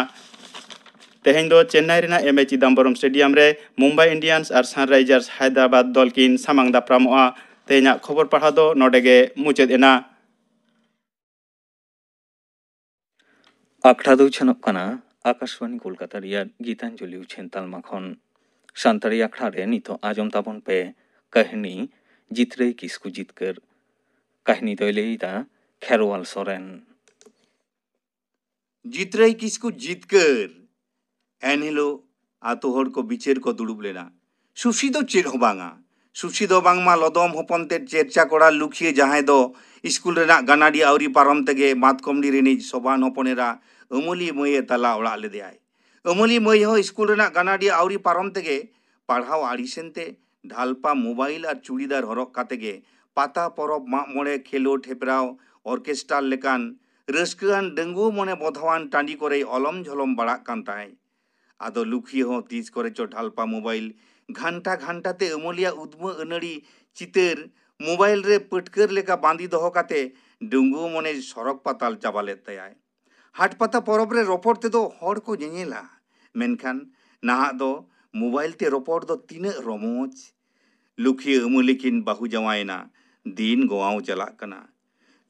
ᱛᱮᱦᱮᱧ ᱫᱚ ᱪᱮᱱᱱᱟᱭ ᱨᱮᱱᱟᱜ ᱮᱢ ᱮ ᱪᱤᱫᱟᱢᱵᱚᱨᱚᱢ ᱥᱴᱮᱰᱤᱭᱟᱢ ᱨᱮ ᱢᱩᱢᱵᱟᱭ ᱤᱱᱰᱤᱭᱟᱱᱥ ᱟᱨ ᱥᱟᱱᱨᱟᱭᱡᱟᱨᱥ ᱦᱟᱭᱫᱨᱟᱵᱟᱫᱽ ᱫᱚᱞ ᱠᱤᱱ ᱥᱟᱢᱟᱝ ᱫᱟᱯᱨᱟᱢᱚᱜᱼᱟ᱾ ᱛᱮᱦᱮᱧᱟᱜ ᱠᱷᱚᱵᱚᱨ ᱯᱟᱲᱦᱟᱣ ᱫᱚ ᱱᱚᱰᱮ ᱜᱮ ᱢᱩᱪᱟᱹᱫ ᱮᱱᱟ᱾ ᱟᱠᱷᱲᱟ ᱫᱚ ᱩᱪᱷᱟᱹᱱᱚᱜ ᱠᱟᱱᱟ ᱟᱠᱟᱥᱵᱟᱱᱤ ᱠᱳᱞᱠᱟᱛᱟ ᱨᱮᱭᱟᱜ ᱜᱤᱛᱟᱧᱡᱚᱞᱤ ᱩᱪᱷᱟᱹᱱ ᱛᱟᱞᱢᱟ ᱠᱷᱚᱱ᱾ ᱥᱟᱱᱛᱟᱲᱤ ᱟᱠᱷᱲᱟ ᱨᱮ ᱱᱤᱛᱚᱜ ᱟᱸᱡᱚᱢ ᱛᱟᱵᱚᱱ ᱯᱮ ᱠᱟᱹᱦᱱᱤ ᱡᱤᱛᱨᱟᱹᱭ ᱠᱤᱥᱠᱩ ᱡᱤᱛᱠᱟᱹᱨ᱾ ᱠᱟᱹᱦᱱᱤ ᱫᱚᱭ ᱞᱟᱹᱭᱫᱟ ᱠᱷᱮᱨᱣᱟᱞ ᱥᱚᱨᱮᱱ᱾ ᱡᱤᱛᱨᱟᱹᱭ ᱠᱤᱥᱠᱩ ᱡᱤᱛᱠᱟᱹᱨ᱾ ᱮᱱᱦᱤᱞᱳᱜ ᱟᱛᱳ ᱦᱚᱲ ᱠᱚ ᱵᱤᱪᱟᱹᱨ ᱠᱚ ᱫᱩᱲᱩᱵ ᱞᱮᱱᱟ᱾ ᱥᱩᱥᱤ ᱫᱚ ᱪᱮᱫ ᱦᱚᱸ ᱵᱟᱝᱟ᱾ ᱥᱩᱥᱤ ᱫᱚ ᱵᱟᱝᱢᱟ ᱞᱚᱫᱚᱢ ᱦᱚᱯᱚᱱ ᱛᱮᱫ ᱪᱮᱨᱪᱟ ᱠᱚᱲᱟ ᱞᱩᱠᱷᱤᱭᱟᱹ, ᱡᱟᱦᱟᱸᱭ ᱫᱚ ᱥᱠᱩᱞ ᱨᱮᱱᱟᱜ ᱜᱟᱱᱟᱰᱤ ᱟᱹᱣᱨᱤ ᱯᱟᱨᱚᱢ ᱛᱮᱜᱮ ᱢᱟᱛᱠᱚᱢᱰᱤ ᱨᱤᱱᱤᱡ ᱥᱚᱵᱟᱱ ᱦᱚᱯᱚᱱ ᱮᱨᱟ ᱟᱹᱢᱟᱹᱞᱤ ᱢᱟᱹᱭᱮ ᱛᱟᱞᱟ ᱚᱲᱟᱜ ᱞᱮᱫᱮᱭᱟᱭ᱾ ᱟᱹᱢᱟᱹᱞᱤ ᱢᱟᱹᱭ ᱦᱚᱸ ᱥᱠᱩᱞ ᱨᱮᱱᱟᱜ ᱜᱟᱱᱟᱰᱤ ᱟᱹᱣᱨᱤ ᱯᱟᱨᱚᱢ ᱛᱮᱜᱮ ᱯᱟᱲᱦᱟᱣ ᱟᱹᱲᱤᱥᱮᱱ ᱛᱮ ᱰᱷᱟᱞᱯᱟ ᱢᱳᱵᱟᱭᱤᱞ ᱟᱨ ᱪᱩᱲᱤᱫᱟᱨ ᱦᱚᱨᱚᱜ ᱠᱟᱛᱮ ᱜᱮ ᱯᱟᱛᱟ ᱯᱚᱨᱚᱵᱽ, ᱢᱟᱜ ᱢᱚᱬᱮ, ᱠᱷᱮᱞᱳᱰ ᱦᱮᱯᱨᱟᱣ, ᱚᱨᱠᱮᱥᱴᱟᱨ ᱞᱮᱠᱟᱱ ᱨᱟᱹᱥᱠᱟᱹᱣᱟᱱ ᱰᱟᱺᱜᱩᱣᱟᱹ ᱢᱚᱱᱮ ᱵᱚᱫᱷᱟᱣᱟᱱ ᱴᱟᱺᱰᱤ ᱠᱚᱨᱮᱭ ᱚᱞᱚᱢ ᱡᱷᱚᱞᱚᱢ ᱵᱟᱲᱟᱜ ᱠᱟᱱ ᱛᱟᱦᱮᱸᱫ᱾ ᱟᱫᱚ ᱞᱩᱠᱷᱤᱭᱟᱹ ᱦᱚᱸ ᱛᱤᱥ ᱠᱚᱨᱮ ᱪᱚ ᱰᱷᱟᱞᱯᱟ ᱢᱳᱵᱟᱭᱤᱞ ᱜᱷᱟᱱᱴᱟ ᱜᱷᱟᱱᱴᱟ ᱛᱮ ᱟᱹᱢᱟᱹᱞᱤᱭᱟᱜ ᱩᱫᱽᱢᱟᱹ ᱟᱹᱱᱟᱹᱲᱤ ᱪᱤᱛᱟᱹᱨ ᱢᱳᱵᱟᱭᱤᱞ ᱨᱮ ᱯᱟᱹᱴᱠᱟᱹᱨ ᱞᱮᱠᱟ ᱵᱟᱸᱫᱤ ᱫᱚᱦᱚ ᱠᱟᱛᱮ ᱰᱟᱺᱜᱩᱣᱟᱹ ᱢᱚᱱᱮᱭ ᱥᱚᱨᱚᱠ ᱯᱟᱛᱟᱞ ᱪᱟᱵᱟ ᱞᱮᱫ ᱛᱟᱭᱟᱭ᱾ ᱦᱟᱴ ᱯᱟᱛᱟ ᱯᱚᱨᱚᱵᱽ ᱨᱮ ᱨᱚᱯᱚᱲ ᱛᱮᱫᱚ ᱦᱚᱲ ᱠᱚ ᱧᱮᱧᱮᱞᱟ, ᱢᱮᱱᱠᱷᱟᱱ ᱱᱟᱦᱟᱜ ᱫᱚ ᱢᱳᱵᱟᱭᱤᱞ ᱛᱮ ᱨᱚᱯᱚᱲ ᱫᱚ ᱛᱤᱱᱟᱹᱜ ᱨᱚᱢᱚᱡᱽ᱾ ᱞᱩᱠᱷᱤᱭᱟᱹ ᱟᱹᱢᱟᱹᱞᱤ ᱠᱤᱱ ᱵᱟᱹᱦᱩ ᱡᱟᱶᱟᱭᱮᱱᱟ, ᱫᱤᱱ ᱜᱚᱣᱟᱣ ᱪᱟᱞᱟᱜ ᱠᱟᱱᱟ᱾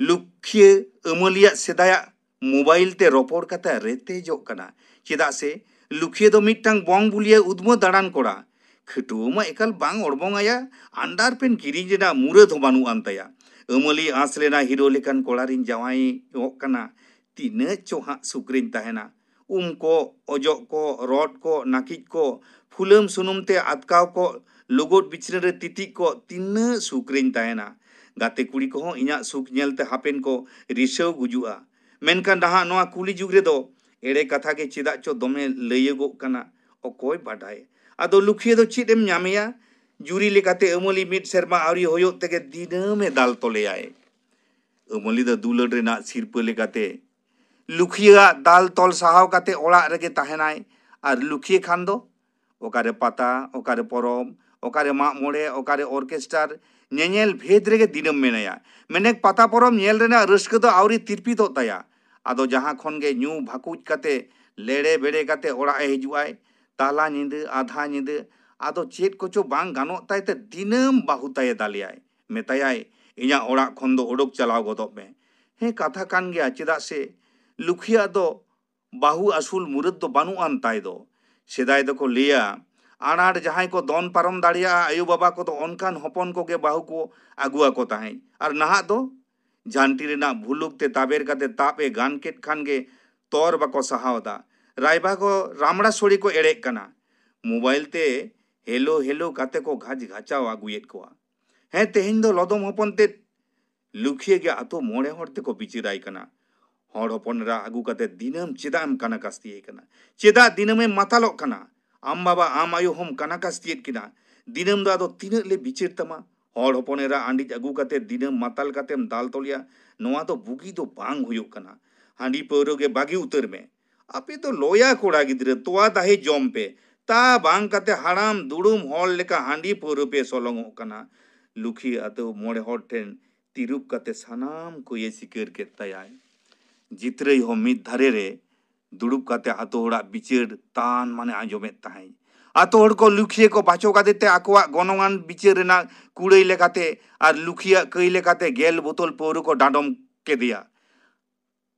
ᱞᱩᱠᱷᱤᱭᱟᱹ ᱟᱹᱢᱟᱹᱞᱤᱭᱟᱜ ᱥᱮᱫᱟᱭᱟᱜ ᱢᱳᱵᱟᱭᱤᱞ ᱛᱮ ᱨᱚᱯᱚᱲ ᱠᱟᱛᱮ ᱨᱮᱛᱮᱡᱚᱜ ᱠᱟᱱᱟ᱾ ᱪᱮᱫᱟᱜ ᱥᱮ ᱞᱩᱠᱷᱤᱭᱟᱹ ᱫᱚ ᱢᱤᱫᱴᱟᱝ ᱵᱚᱝ ᱵᱩᱞᱤᱭᱟᱹ ᱩᱫᱽᱢᱟᱹ ᱫᱟᱬᱟᱱ ᱠᱚᱲᱟ᱾ ᱠᱷᱟᱹᱴᱣᱟᱹ ᱢᱟ ᱮᱠᱟᱞ ᱵᱟᱝ ᱚᱲᱢᱚᱝ ᱟᱭᱟ, ᱟᱱᱰᱟᱨᱯᱮᱱ ᱠᱤᱨᱤᱧ ᱨᱮᱱᱟᱜ ᱢᱩᱨᱟᱹᱫ ᱦᱚᱸ ᱵᱟᱹᱱᱩᱜ ᱟᱱ ᱛᱟᱭᱟ᱾ ᱟᱹᱢᱟᱹᱞᱤ ᱟᱸᱥ ᱞᱮᱱᱟ ᱦᱤᱨᱳ ᱞᱮᱠᱟᱱ ᱠᱚᱲᱟ ᱨᱤᱧ ᱡᱟᱶᱟᱭᱚᱜ ᱠᱟᱱᱟ, ᱛᱤᱱᱟᱹᱜ ᱪᱚ ᱦᱟᱸᱜ ᱥᱩᱠ ᱨᱤᱧ ᱛᱟᱦᱮᱱᱟ᱾ ᱩᱢ ᱠᱚ, ᱚᱡᱚᱜ ᱠᱚ, ᱨᱚᱫ ᱠᱚ, ᱱᱟᱹᱠᱤᱡ ᱠᱚ, ᱯᱷᱩᱞᱟᱹᱢ ᱥᱩᱱᱩᱢ ᱛᱮ ᱟᱛᱠᱟᱣ ᱠᱚ, ᱞᱳᱜᱳᱫ ᱵᱤᱪᱷᱱᱟᱹ ᱨᱮ ᱛᱤᱛᱤᱡ ᱠᱚ, ᱛᱤᱱᱟᱹᱜ ᱥᱩᱠ ᱨᱤᱧ ᱛᱟᱦᱮᱱᱟ᱾ ᱜᱟᱛᱮ ᱠᱩᱲᱤ ᱠᱚᱦᱚᱸ ᱤᱧᱟᱹᱜ ᱥᱩᱠ ᱧᱮᱞᱛᱮ ᱦᱟᱯᱮᱱ ᱠᱚ ᱨᱤᱥᱟᱹᱣ ᱜᱩᱡᱩᱜᱼᱟ᱾ ᱢᱮᱱᱠᱷᱟᱱ ᱱᱟᱦᱟᱜ ᱱᱚᱣᱟ ᱠᱩᱞᱤ ᱡᱩᱜᱽ ᱨᱮᱫᱚ ᱮᱲᱮ ᱠᱟᱛᱷᱟ ᱜᱮ ᱪᱮᱫᱟᱜ ᱪᱚ ᱫᱚᱢᱮ ᱞᱟᱹᱭᱟᱹᱜᱚᱜ ᱠᱟᱱᱟ, ᱚᱠᱚᱭ ᱵᱟᱰᱟᱭ᱾ ᱟᱫᱚ ᱞᱩᱠᱷᱤᱭᱟᱹ ᱫᱚ ᱪᱮᱫ ᱮᱢ ᱧᱟᱢᱮᱭᱟ? ᱡᱩᱨᱤ ᱞᱮᱠᱟᱛᱮ ᱟᱹᱢᱟᱹᱞᱤ ᱢᱤᱫ ᱥᱮᱨᱢᱟ ᱟᱹᱣᱨᱤ ᱦᱩᱭᱩᱜ ᱛᱮᱜᱮ ᱫᱤᱱᱟᱹᱢᱮ ᱫᱟᱞ ᱛᱚᱞᱮᱭᱟᱭ᱾ ᱟᱹᱢᱟᱹᱞᱤ ᱫᱚ ᱫᱩᱞᱟᱹᱲ ᱨᱮᱱᱟᱜ ᱥᱤᱨᱯᱟᱹ ᱞᱮᱠᱟᱛᱮ ᱞᱩᱠᱷᱤᱭᱟᱹᱣᱟᱜ ᱫᱟᱞ ᱛᱚᱞ ᱥᱟᱦᱟᱣ ᱠᱟᱛᱮ ᱚᱲᱟᱜ ᱨᱮᱜᱮ ᱛᱟᱦᱮᱱᱟᱭ᱾ ᱟᱨ ᱞᱩᱠᱷᱤᱭᱟᱹ ᱠᱷᱟᱱ ᱫᱚ ᱚᱠᱟᱨᱮ ᱯᱟᱛᱟ, ᱚᱠᱟᱨᱮ ᱯᱚᱨᱚᱵᱽ, ᱚᱠᱟᱨᱮ ᱢᱟᱜ ᱢᱚᱬᱮ, ᱚᱠᱟᱨᱮ ᱚᱨᱠᱮᱥᱴᱟᱨ ᱧᱮᱧᱮᱞ ᱵᱷᱮᱫ ᱨᱮᱜᱮ ᱫᱤᱱᱟᱹᱢ ᱢᱮᱱᱟᱭᱟ᱾ ᱢᱮᱱᱮᱠ ᱯᱟᱛᱟ ᱯᱚᱨᱚᱵᱽ ᱧᱮᱞ ᱨᱮᱱᱟᱜ ᱨᱟᱹᱥᱠᱟᱹ ᱫᱚ ᱟᱹᱣᱨᱤ ᱛᱤᱨᱯᱤᱛᱚᱜ ᱛᱟᱭᱟ᱾ ᱟᱫᱚ ᱡᱟᱦᱟᱸ ᱠᱷᱚᱱ ᱜᱮ ᱧᱩ ᱵᱷᱟᱹᱠᱩᱡ ᱠᱟᱛᱮ ᱞᱮᱲᱮ ᱵᱮᱲᱮ ᱠᱟᱛᱮ ᱚᱲᱟᱜ ᱮ ᱦᱤᱡᱩᱜᱼᱟᱭ, ᱛᱟᱞᱟ ᱧᱤᱫᱟᱹ, ᱟᱫᱷᱟ ᱧᱤᱫᱟᱹ, ᱟᱫᱚ ᱪᱮᱫ ᱠᱚᱪᱚ ᱵᱟᱝ ᱜᱟᱱᱚᱜ ᱛᱟᱭ ᱛᱮ ᱫᱤᱱᱟᱹᱢ ᱵᱟᱹᱦᱩ ᱛᱟᱭᱮ ᱫᱟᱞᱮᱭᱟᱭ, ᱢᱮᱛᱟᱭᱟᱭ, "ᱤᱧᱟᱹᱜ ᱚᱲᱟᱜ ᱠᱷᱚᱱ ᱫᱚ ᱚᱰᱚᱠ ᱪᱟᱞᱟᱣ ᱜᱚᱫᱚᱜ ᱢᱮ᱾" ᱦᱮᱸ, ᱠᱟᱛᱷᱟ ᱠᱟᱱ ᱜᱮᱭᱟ, ᱪᱮᱫᱟᱜ ᱥᱮ ᱞᱩᱠᱷᱤᱭᱟᱜ ᱫᱚ ᱵᱟᱹᱦᱩ ᱟᱹᱥᱩᱞ ᱢᱩᱨᱟᱹᱫ ᱫᱚ ᱵᱟᱹᱱᱩᱜ ᱟᱱ ᱛᱟᱭ ᱫᱚ᱾ ᱥᱮᱫᱟᱭ ᱫᱚᱠᱚ ᱞᱟᱹᱭᱟ, ᱟᱱᱟᱴ ᱡᱟᱦᱟᱸᱭ ᱠᱚ ᱫᱚᱱ ᱯᱟᱨᱚᱢ ᱫᱟᱲᱮᱭᱟᱜᱼᱟ, ᱟᱭᱳ ᱵᱟᱵᱟ ᱠᱚᱫᱚ ᱚᱱᱠᱟᱱ ᱦᱚᱯᱚᱱ ᱠᱚᱜᱮ ᱵᱟᱹᱦᱩ ᱠᱚ ᱟᱹᱜᱩ ᱟᱠᱚ ᱛᱟᱦᱮᱸᱫ᱾ ᱟᱨ ᱱᱟᱦᱟᱜ ᱫᱚ ᱡᱷᱟᱱᱴᱤ ᱨᱮᱱᱟᱜ ᱵᱷᱩᱞᱩᱠ ᱛᱮ ᱛᱟᱵᱮᱨ ᱠᱟᱛᱮ ᱛᱟᱵ ᱮ ᱜᱟᱱ ᱠᱮᱫ ᱠᱷᱟᱱ ᱜᱮ ᱛᱚᱨ ᱵᱟᱠᱚ ᱥᱟᱦᱟᱣ ᱮᱫᱟ᱾ ᱨᱟᱭᱵᱟ ᱠᱚ ᱨᱟᱢᱲᱟ ᱥᱳᱲᱮ ᱠᱚ ᱮᱲᱮᱜ ᱠᱟᱱᱟ᱾ ᱢᱳᱵᱟᱭᱤᱞ ᱛᱮ ᱦᱮᱞᱳ ᱦᱮᱞᱳ ᱠᱟᱛᱮ ᱠᱚ ᱜᱷᱟᱪ ᱜᱷᱟᱪᱟᱣ ᱟᱹᱜᱩᱭᱮᱫ ᱠᱚᱣᱟ᱾ ᱦᱮᱸ, ᱛᱮᱦᱮᱧ ᱫᱚ ᱞᱚᱫᱚᱢ ᱦᱚᱯᱚᱱ ᱛᱮᱫ ᱞᱩᱠᱷᱤᱭᱟᱹ ᱜᱮ ᱟᱛᱳ ᱢᱚᱬᱮ ᱦᱚᱲ ᱛᱮᱠᱚ ᱵᱤᱪᱟᱹᱨᱟᱭ ᱠᱟᱱᱟ᱾ ᱦᱚᱲ ᱦᱚᱯᱚᱱ ᱮᱨᱟ ᱟᱹᱜᱩ ᱠᱟᱛᱮ ᱫᱤᱱᱟᱹᱢ ᱪᱮᱫᱟᱜ ᱮᱢ ᱠᱟᱱᱟ ᱠᱟᱥᱛᱤᱭᱮ ᱠᱟᱱᱟ? ᱪᱮᱫᱟᱜ ᱫᱤᱱᱟᱹᱢ ᱮᱢ ᱢᱟᱛᱟᱞᱚᱜ ᱠᱟᱱᱟ? ᱟᱢ ᱵᱟᱵᱟ, ᱟᱢ ᱟᱭᱳ ᱦᱚᱸᱢ ᱠᱟᱱᱟ ᱠᱟᱥᱛᱤᱭᱮᱫ ᱠᱤᱱᱟ᱾ ᱫᱤᱱᱟᱹᱢ ᱫᱚ ᱟᱫᱚ ᱛᱤᱱᱟᱹᱜ ᱞᱮ ᱵᱤᱪᱟᱹᱨ ᱛᱟᱢᱟ? ᱦᱚᱲ ᱦᱚᱯᱚᱱ ᱮᱨᱟ ᱟᱸᱰᱤᱡ ᱟᱹᱜᱩ ᱠᱟᱛᱮ ᱫᱤᱱᱟᱹᱢ ᱢᱟᱛᱟᱞ ᱠᱟᱛᱮᱢ ᱫᱟᱞ ᱛᱚᱞᱮᱭᱟ, ᱱᱚᱣᱟ ᱫᱚ ᱵᱩᱜᱤ ᱫᱚ ᱵᱟᱝ ᱦᱩᱭᱩᱜ ᱠᱟᱱᱟ᱾ ᱦᱟᱺᱰᱤ ᱯᱟᱹᱣᱨᱟᱹ ᱜᱮ ᱵᱟᱹᱜᱤ ᱩᱛᱟᱹᱨ ᱢᱮ᱾ ᱟᱯᱮ ᱫᱚ ᱞᱚᱭᱟ ᱠᱚᱲᱟ ᱜᱤᱫᱽᱨᱟᱹ, ᱛᱚᱣᱟ ᱫᱟᱦᱮ ᱡᱚᱢ ᱯᱮ᱾ ᱛᱟ ᱵᱟᱝ ᱠᱟᱛᱮ ᱦᱟᱲᱟᱢ ᱫᱩᱲᱩᱢ ᱦᱚᱲ ᱞᱮᱠᱟ ᱦᱟᱺᱰᱤ ᱯᱟᱹᱣᱨᱟᱹ ᱯᱮ ᱥᱚᱞᱚᱝᱚᱜ ᱠᱟᱱᱟ᱾ ᱞᱩᱠᱷᱤ ᱟᱛᱳ ᱢᱚᱬᱮ ᱦᱚᱲ ᱴᱷᱮᱱ ᱛᱤᱨᱩᱵ ᱠᱟᱛᱮ ᱥᱟᱱᱟᱢ ᱠᱚᱭᱮ ᱥᱤᱠᱟᱹᱨ ᱠᱮᱫ ᱛᱟᱭᱟᱭ᱾ ᱡᱤᱛᱨᱟᱹᱭ ᱦᱚᱸ ᱢᱤᱫ ᱫᱷᱟᱨᱮ ᱨᱮ ᱫᱩᱲᱩᱵ ᱠᱟᱛᱮ ᱟᱛᱳ ᱦᱚᱲᱟᱜ ᱵᱤᱪᱟᱹᱨ ᱛᱟᱱ ᱢᱟᱱᱮ ᱟᱸᱡᱚᱢᱮᱫ ᱛᱟᱦᱮᱸᱫ᱾ ᱟᱛᱳ ᱦᱚᱲ ᱠᱚ ᱞᱩᱠᱷᱤᱭᱟᱹ ᱠᱚ ᱵᱟᱪᱚ ᱠᱟᱫᱮ ᱛᱮ ᱟᱠᱚᱣᱟᱜ ᱜᱚᱱᱚᱝᱟᱱ ᱵᱤᱪᱟᱹᱨ ᱨᱮᱱᱟᱜ ᱠᱩᱲᱟᱹᱭ ᱞᱮᱠᱟᱛᱮ ᱟᱨ ᱞᱩᱠᱷᱤᱭᱟᱜ ᱠᱟᱹᱭ ᱞᱮᱠᱟᱛᱮ ᱜᱮᱞ ᱵᱳᱛᱚᱞ ᱯᱟᱹᱣᱨᱟᱹ ᱠᱚ ᱰᱟᱸᱰᱚᱢ ᱠᱮᱫᱮᱭᱟ᱾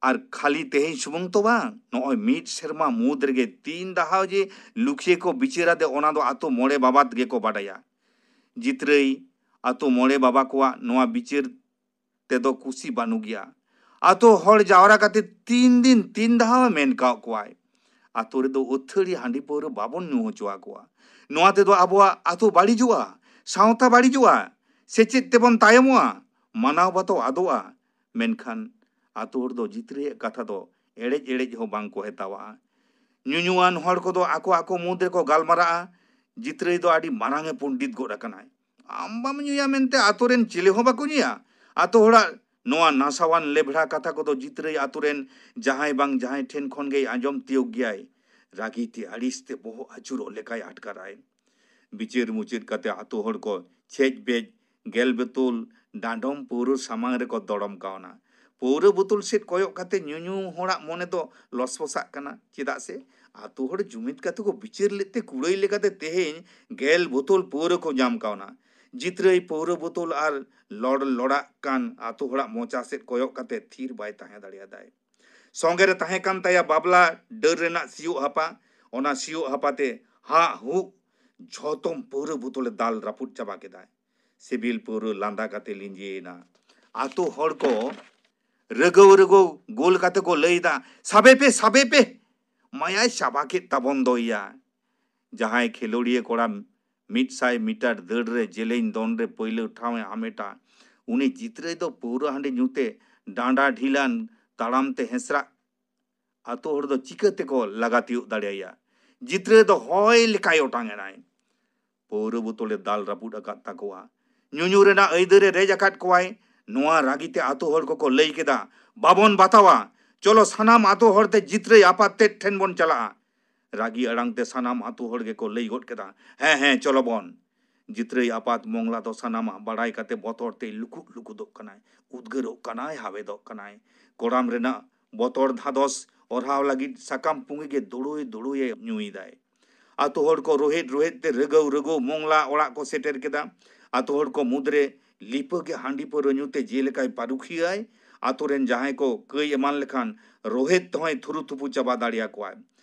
ᱟᱨ ᱠᱷᱟᱹᱞᱤ ᱛᱮᱦᱮᱧ ᱥᱩᱢᱩᱝ ᱛᱚ ᱵᱟᱝ, ᱱᱚᱜᱼᱚᱭ ᱢᱤᱫ ᱥᱮᱨᱢᱟ ᱢᱩᱫᱽ ᱨᱮᱜᱮ ᱛᱤᱱ ᱫᱷᱟᱣ ᱡᱮ ᱞᱩᱠᱷᱤᱭᱟᱹ ᱠᱚ ᱵᱤᱪᱟᱹᱨ ᱟᱫᱮ, ᱚᱱᱟ ᱫᱚ ᱟᱛᱳ ᱢᱚᱬᱮ ᱵᱟᱵᱟ ᱜᱮᱠᱚ ᱵᱟᱰᱟᱭᱟ᱾ ᱡᱤᱛᱨᱟᱹᱭ ᱟᱛᱳ ᱢᱚᱬᱮ ᱵᱟᱵᱟ ᱠᱚᱣᱟᱜ ᱱᱚᱣᱟ ᱵᱤᱪᱟᱹᱨ ᱛᱮᱫᱚ ᱠᱩᱥᱤ ᱵᱟᱹᱱᱩᱜ ᱜᱮᱭᱟ᱾ ᱟᱛᱳ ᱦᱚᱲ ᱡᱟᱣᱨᱟ ᱠᱟᱛᱮ ᱛᱤᱱ ᱫᱤᱱ ᱛᱤᱱ ᱫᱷᱟᱣ ᱮ ᱢᱮᱱ ᱠᱟᱜ ᱠᱚᱣᱟᱭ, ᱟᱛᱳ ᱨᱮᱫᱚ ᱟᱹᱛᱷᱟᱹᱲᱤ ᱦᱟᱺᱰᱤ ᱯᱟᱹᱣᱨᱟᱹ ᱵᱟᱵᱚᱱ ᱧᱩ ᱦᱚᱪᱚ ᱟᱠᱚᱣᱟ᱾ ᱱᱚᱣᱟ ᱛᱮᱫᱚ ᱟᱵᱚᱣᱟᱜ ᱟᱛᱳ ᱵᱟᱹᱲᱤᱡᱚᱜᱼᱟ, ᱥᱟᱶᱛᱟ ᱵᱟᱹᱲᱤᱡᱚᱜᱼᱟ, ᱥᱮᱪᱮᱫ ᱛᱮᱵᱚᱱ ᱛᱟᱭᱚᱢᱚᱜᱼᱟ, ᱢᱟᱱᱟᱣ ᱵᱟᱛᱟᱣ ᱟᱫᱚᱜᱼᱟ᱾ ᱢᱮᱱᱠᱷᱟᱱ ᱟᱛᱳ ᱦᱚᱲ ᱫᱚ ᱡᱤᱛᱨᱟᱹᱭᱟᱜ ᱠᱟᱛᱷᱟ ᱫᱚ ᱮᱲᱮᱡ ᱮᱲᱮᱡ ᱦᱚᱸ ᱵᱟᱝ ᱠᱚ ᱦᱮᱛᱟᱣᱟᱜᱼᱟ᱾ ᱧᱩᱧᱩᱣᱟᱱ ᱦᱚᱲ ᱠᱚᱫᱚ ᱟᱠᱚ ᱟᱠᱚ ᱢᱩᱫᱽ ᱨᱮᱠᱚ ᱜᱟᱞᱢᱟᱨᱟᱜᱼᱟ, ᱡᱤᱛᱨᱟᱹᱭ ᱫᱚ ᱟᱹᱰᱤ ᱢᱟᱨᱟᱝ ᱮ ᱯᱚᱱᱰᱤᱛ ᱜᱚᱫ ᱟᱠᱟᱱᱟᱭ᱾ ᱟᱢ ᱵᱟᱢ ᱧᱩᱭᱟ ᱢᱮᱱᱛᱮ ᱟᱛᱳ ᱨᱮᱱ ᱪᱤᱞᱤ ᱦᱚᱸ ᱵᱟᱠᱚ ᱧᱩᱭᱟ᱾ ᱟᱛᱳ ᱦᱚᱲᱟᱜ ᱱᱚᱣᱟ ᱱᱟᱥᱟᱣᱟᱱ ᱞᱮᱵᱷᱲᱟ ᱠᱟᱛᱷᱟ ᱠᱚᱫᱚ ᱡᱤᱛᱨᱟᱹᱭ ᱟᱛᱳ ᱨᱮᱱ ᱡᱟᱦᱟᱸᱭ ᱵᱟᱝ ᱡᱟᱦᱟᱸᱭ ᱴᱷᱮᱱ ᱠᱷᱚᱱ ᱜᱮᱭ ᱟᱸᱡᱚᱢ ᱛᱤᱭᱳᱜ ᱜᱮᱭᱟᱭ᱾ ᱨᱟᱹᱜᱤ ᱛᱮ ᱟᱹᱲᱤᱥ ᱛᱮ ᱵᱚᱦᱚᱜ ᱟᱹᱪᱩᱨᱚᱜ ᱞᱮᱠᱟᱭ ᱟᱴᱠᱟᱨᱟᱭ᱾ ᱵᱤᱪᱟᱹᱨ ᱢᱩᱪᱟᱹᱫ ᱠᱟᱛᱮ ᱟᱛᱳ ᱦᱚᱲ ᱠᱚ ᱪᱷᱮᱡ ᱵᱮᱡ ᱜᱮᱞ ᱵᱳᱛᱚᱞ ᱰᱟᱸᱰᱚᱢ ᱯᱟᱹᱣᱨᱟᱹ ᱥᱟᱢᱟᱝ ᱨᱮᱠᱚ ᱫᱚᱲᱚᱢ ᱠᱟᱣᱱᱟ᱾ ᱯᱟᱹᱣᱨᱟᱹ ᱵᱳᱛᱚᱞ ᱥᱮᱫ ᱠᱚᱭᱚᱜ ᱠᱟᱛᱮ ᱧᱩᱧᱩ ᱦᱚᱲᱟᱜ ᱢᱚᱱᱮ ᱫᱚ ᱞᱚᱥᱯᱚᱥᱟᱜ ᱠᱟᱱᱟ᱾ ᱪᱮᱫᱟᱜ ᱥᱮ ᱟᱛᱳ ᱦᱚᱲ ᱡᱩᱢᱤᱫ ᱠᱟᱛᱮ ᱠᱚ ᱵᱤᱪᱟᱹᱨ ᱞᱮᱫ ᱛᱮ ᱠᱩᱲᱟᱹᱭ ᱞᱮᱠᱟᱛᱮ ᱛᱮᱦᱮᱧ ᱜᱮᱞ ᱵᱳᱛᱚᱞ ᱯᱟᱹᱣᱨᱟᱹ ᱠᱚ ᱧᱟᱢ ᱠᱟᱣᱱᱟ᱾ ᱡᱤᱛᱨᱟᱹᱭ ᱯᱟᱹᱣᱨᱟᱹ ᱵᱳᱛᱚᱞ ᱟᱨ ᱞᱚᱲ ᱞᱚᱲᱟᱜ ᱠᱟᱱ ᱟᱛᱳ ᱦᱚᱲᱟᱜ ᱢᱚᱪᱟ ᱥᱮᱫ ᱠᱚᱭᱚᱜ ᱠᱟᱛᱮ ᱛᱷᱤᱨ ᱵᱟᱭ ᱛᱟᱦᱮᱸ ᱫᱟᱲᱮᱭᱟᱫᱟᱭ᱾ ᱥᱚᱸᱜᱮ ᱨᱮ ᱛᱟᱦᱮᱸ ᱠᱟᱱ ᱛᱟᱭᱟ ᱵᱟᱵᱞᱟ ᱰᱟᱹᱨ ᱨᱮᱱᱟᱜ ᱥᱤᱭᱳᱜ ᱦᱟᱯᱟ᱾ ᱚᱱᱟ ᱥᱤᱭᱳᱜ ᱦᱟᱯᱟ ᱛᱮ ᱦᱟᱜ ᱦᱩᱜ ᱡᱷᱚᱛᱚᱢ ᱯᱟᱹᱣᱨᱟᱹ ᱵᱳᱛᱚᱞᱮ ᱫᱟᱞ ᱨᱟᱹᱯᱩᱫ ᱪᱟᱵᱟ ᱠᱮᱫᱟᱭ᱾ ᱥᱤᱵᱤᱞ ᱯᱟᱹᱣᱨᱟᱹ ᱞᱟᱸᱫᱟ ᱠᱟᱛᱮ ᱞᱤᱸᱡᱤᱭᱮᱱᱟ᱾ ᱟᱛᱳ ᱦᱚᱲ ᱠᱚ ᱨᱟᱹᱜᱟᱹᱣ ᱨᱟᱹᱜᱟᱹᱣ ᱜᱳᱞ ᱠᱟᱛᱮ ᱠᱚ ᱞᱟᱹᱭᱫᱟ, "ᱥᱟᱵᱮ ᱯᱮ, ᱥᱟᱵᱮ ᱯᱮ, ᱢᱟᱭᱟᱭ ᱪᱟᱵᱟ ᱠᱮᱫ ᱛᱟᱵᱚᱱ ᱫᱚᱭᱟ᱾" ᱡᱟᱦᱟᱸᱭ ᱠᱷᱮᱞᱳᱰᱤᱭᱟᱹ ᱠᱚᱲᱟ ᱢᱤᱫ ᱥᱟᱭ ᱢᱤᱴᱟᱨ ᱫᱟᱹᱲ ᱨᱮ ᱡᱮᱞᱮᱧ ᱫᱚᱱ ᱨᱮ ᱯᱟᱹᱭᱞᱟᱹ ᱴᱷᱟᱶ ᱮ ᱦᱟᱢᱮᱴᱟ, ᱩᱱᱤ ᱡᱤᱛᱨᱟᱹᱭ ᱫᱚ ᱯᱟᱹᱣᱨᱟᱹ ᱦᱟᱺᱰᱤ ᱧᱩᱛᱮ ᱰᱟᱸᱰᱟ ᱰᱷᱤᱞᱟᱱ ᱛᱟᱲᱟᱢ ᱛᱮ ᱦᱮᱸᱥᱨᱟᱜ ᱟᱛᱳ ᱦᱚᱲ ᱫᱚ ᱪᱤᱠᱟᱹ ᱛᱮᱠᱚ ᱞᱟᱜᱟ ᱛᱤᱭᱳᱜ ᱫᱟᱲᱮᱭᱟᱭᱟ? ᱡᱤᱛᱨᱟᱹᱭ ᱫᱚ ᱦᱚᱭ ᱞᱮᱠᱟᱭ ᱚᱴᱟᱝ ᱮᱱᱟᱭ᱾ ᱯᱟᱹᱣᱨᱟᱹ ᱵᱳᱛᱚᱞᱮ ᱫᱟᱞ ᱨᱟᱹᱯᱩᱫ ᱟᱠᱟᱫ ᱛᱟᱠᱚᱣᱟ᱾ ᱧᱩᱧᱩ ᱨᱮᱱᱟᱜ ᱟᱹᱭᱫᱟᱹᱨ ᱮ ᱨᱮᱡ ᱟᱠᱟᱫ ᱠᱚᱣᱟᱭ᱾ ᱱᱚᱣᱟ ᱨᱟᱹᱜᱤ ᱛᱮ ᱟᱛᱳ ᱦᱚᱲ ᱠᱚᱠᱚ ᱞᱟᱹᱭ ᱠᱮᱫᱟ, "ᱵᱟᱵᱚᱱ ᱵᱟᱛᱟᱣᱟ, ᱪᱚᱞᱚ ᱥᱟᱱᱟᱢ ᱟᱛᱳ ᱦᱚᱲ ᱛᱮ ᱡᱤᱛᱨᱟᱹᱭ ᱟᱯᱟᱛ ᱛᱮᱫ ᱴᱷᱮᱱ ᱵᱚᱱ ᱪᱟᱞᱟᱜᱼᱟ᱾" ᱨᱟᱹᱜᱤ ᱟᱲᱟᱝ ᱛᱮ ᱥᱟᱱᱟᱢ ᱟᱛᱳ ᱦᱚᱲ ᱜᱮᱠᱚ ᱞᱟᱹᱭ ᱜᱚᱫ ᱠᱮᱫᱟ, "ᱦᱮᱸ, ᱦᱮᱸ, ᱪᱚᱞᱚ ᱵᱚᱱ᱾" ᱡᱤᱛᱨᱟᱹᱭ ᱟᱯᱟᱛ ᱢᱚᱝᱞᱟ ᱫᱚ ᱥᱟᱱᱟᱢᱟᱜ ᱵᱟᱲᱟᱭ ᱠᱟᱛᱮ ᱵᱚᱛᱚᱨ ᱛᱮᱭ ᱞᱩᱠᱩᱫ ᱞᱩᱠᱩᱫᱚᱜ ᱠᱟᱱᱟᱭ, ᱩᱫᱽᱜᱟᱹᱨᱚᱜ ᱠᱟᱱᱟᱭ, ᱦᱟᱣᱮᱫᱚᱜ ᱠᱟᱱᱟᱭ᱾ ᱠᱚᱲᱟᱢ ᱨᱮᱱᱟᱜ ᱵᱚᱛᱚᱨ ᱫᱷᱟᱫᱚᱥ ᱚᱨᱦᱟᱣ ᱞᱟᱹᱜᱤᱫ ᱥᱟᱠᱟᱢ ᱯᱩᱸᱜᱤ ᱜᱮ ᱫᱩᱲᱩᱭ ᱫᱩᱲᱩᱭᱮ ᱧᱩᱭᱮᱫᱟᱭ᱾ ᱟᱛᱳ ᱦᱚᱲ ᱠᱚ ᱨᱳᱦᱮᱫ ᱨᱳᱦᱮᱫ ᱛᱮ ᱨᱟᱹᱜᱟᱹᱣ ᱨᱟᱹᱜᱟᱹᱣ ᱢᱚᱝᱞᱟ ᱚᱲᱟᱜ ᱠᱚ ᱥᱮᱴᱮᱨ ᱠᱮᱫᱟ᱾ ᱟᱛᱳ ᱦᱚᱲ ᱠᱚ ᱢᱩᱫᱽᱨᱮ ᱞᱤᱯᱟᱹ ᱜᱮ ᱦᱟᱺᱰᱤ ᱯᱟᱹᱣᱨᱟᱹ ᱧᱩ ᱛᱮ ᱡᱮᱞᱮᱠᱟᱭ ᱯᱟᱹᱨᱩᱠᱷᱤᱭᱟᱹᱟᱭ᱾ ᱟᱛᱳ ᱨᱮᱱ ᱡᱟᱦᱟᱸᱭ ᱠᱚ ᱠᱟᱹᱭ ᱮᱢᱟᱱ ᱞᱮᱠᱷᱟᱱ ᱨᱳᱦᱮᱫ ᱛᱮᱦᱚᱸᱭ ᱛᱷᱩᱨᱩ ᱛᱷᱩᱯᱩ ᱪᱟᱵᱟ ᱫᱟᱲᱮᱭᱟᱠᱚᱣᱟᱭ᱾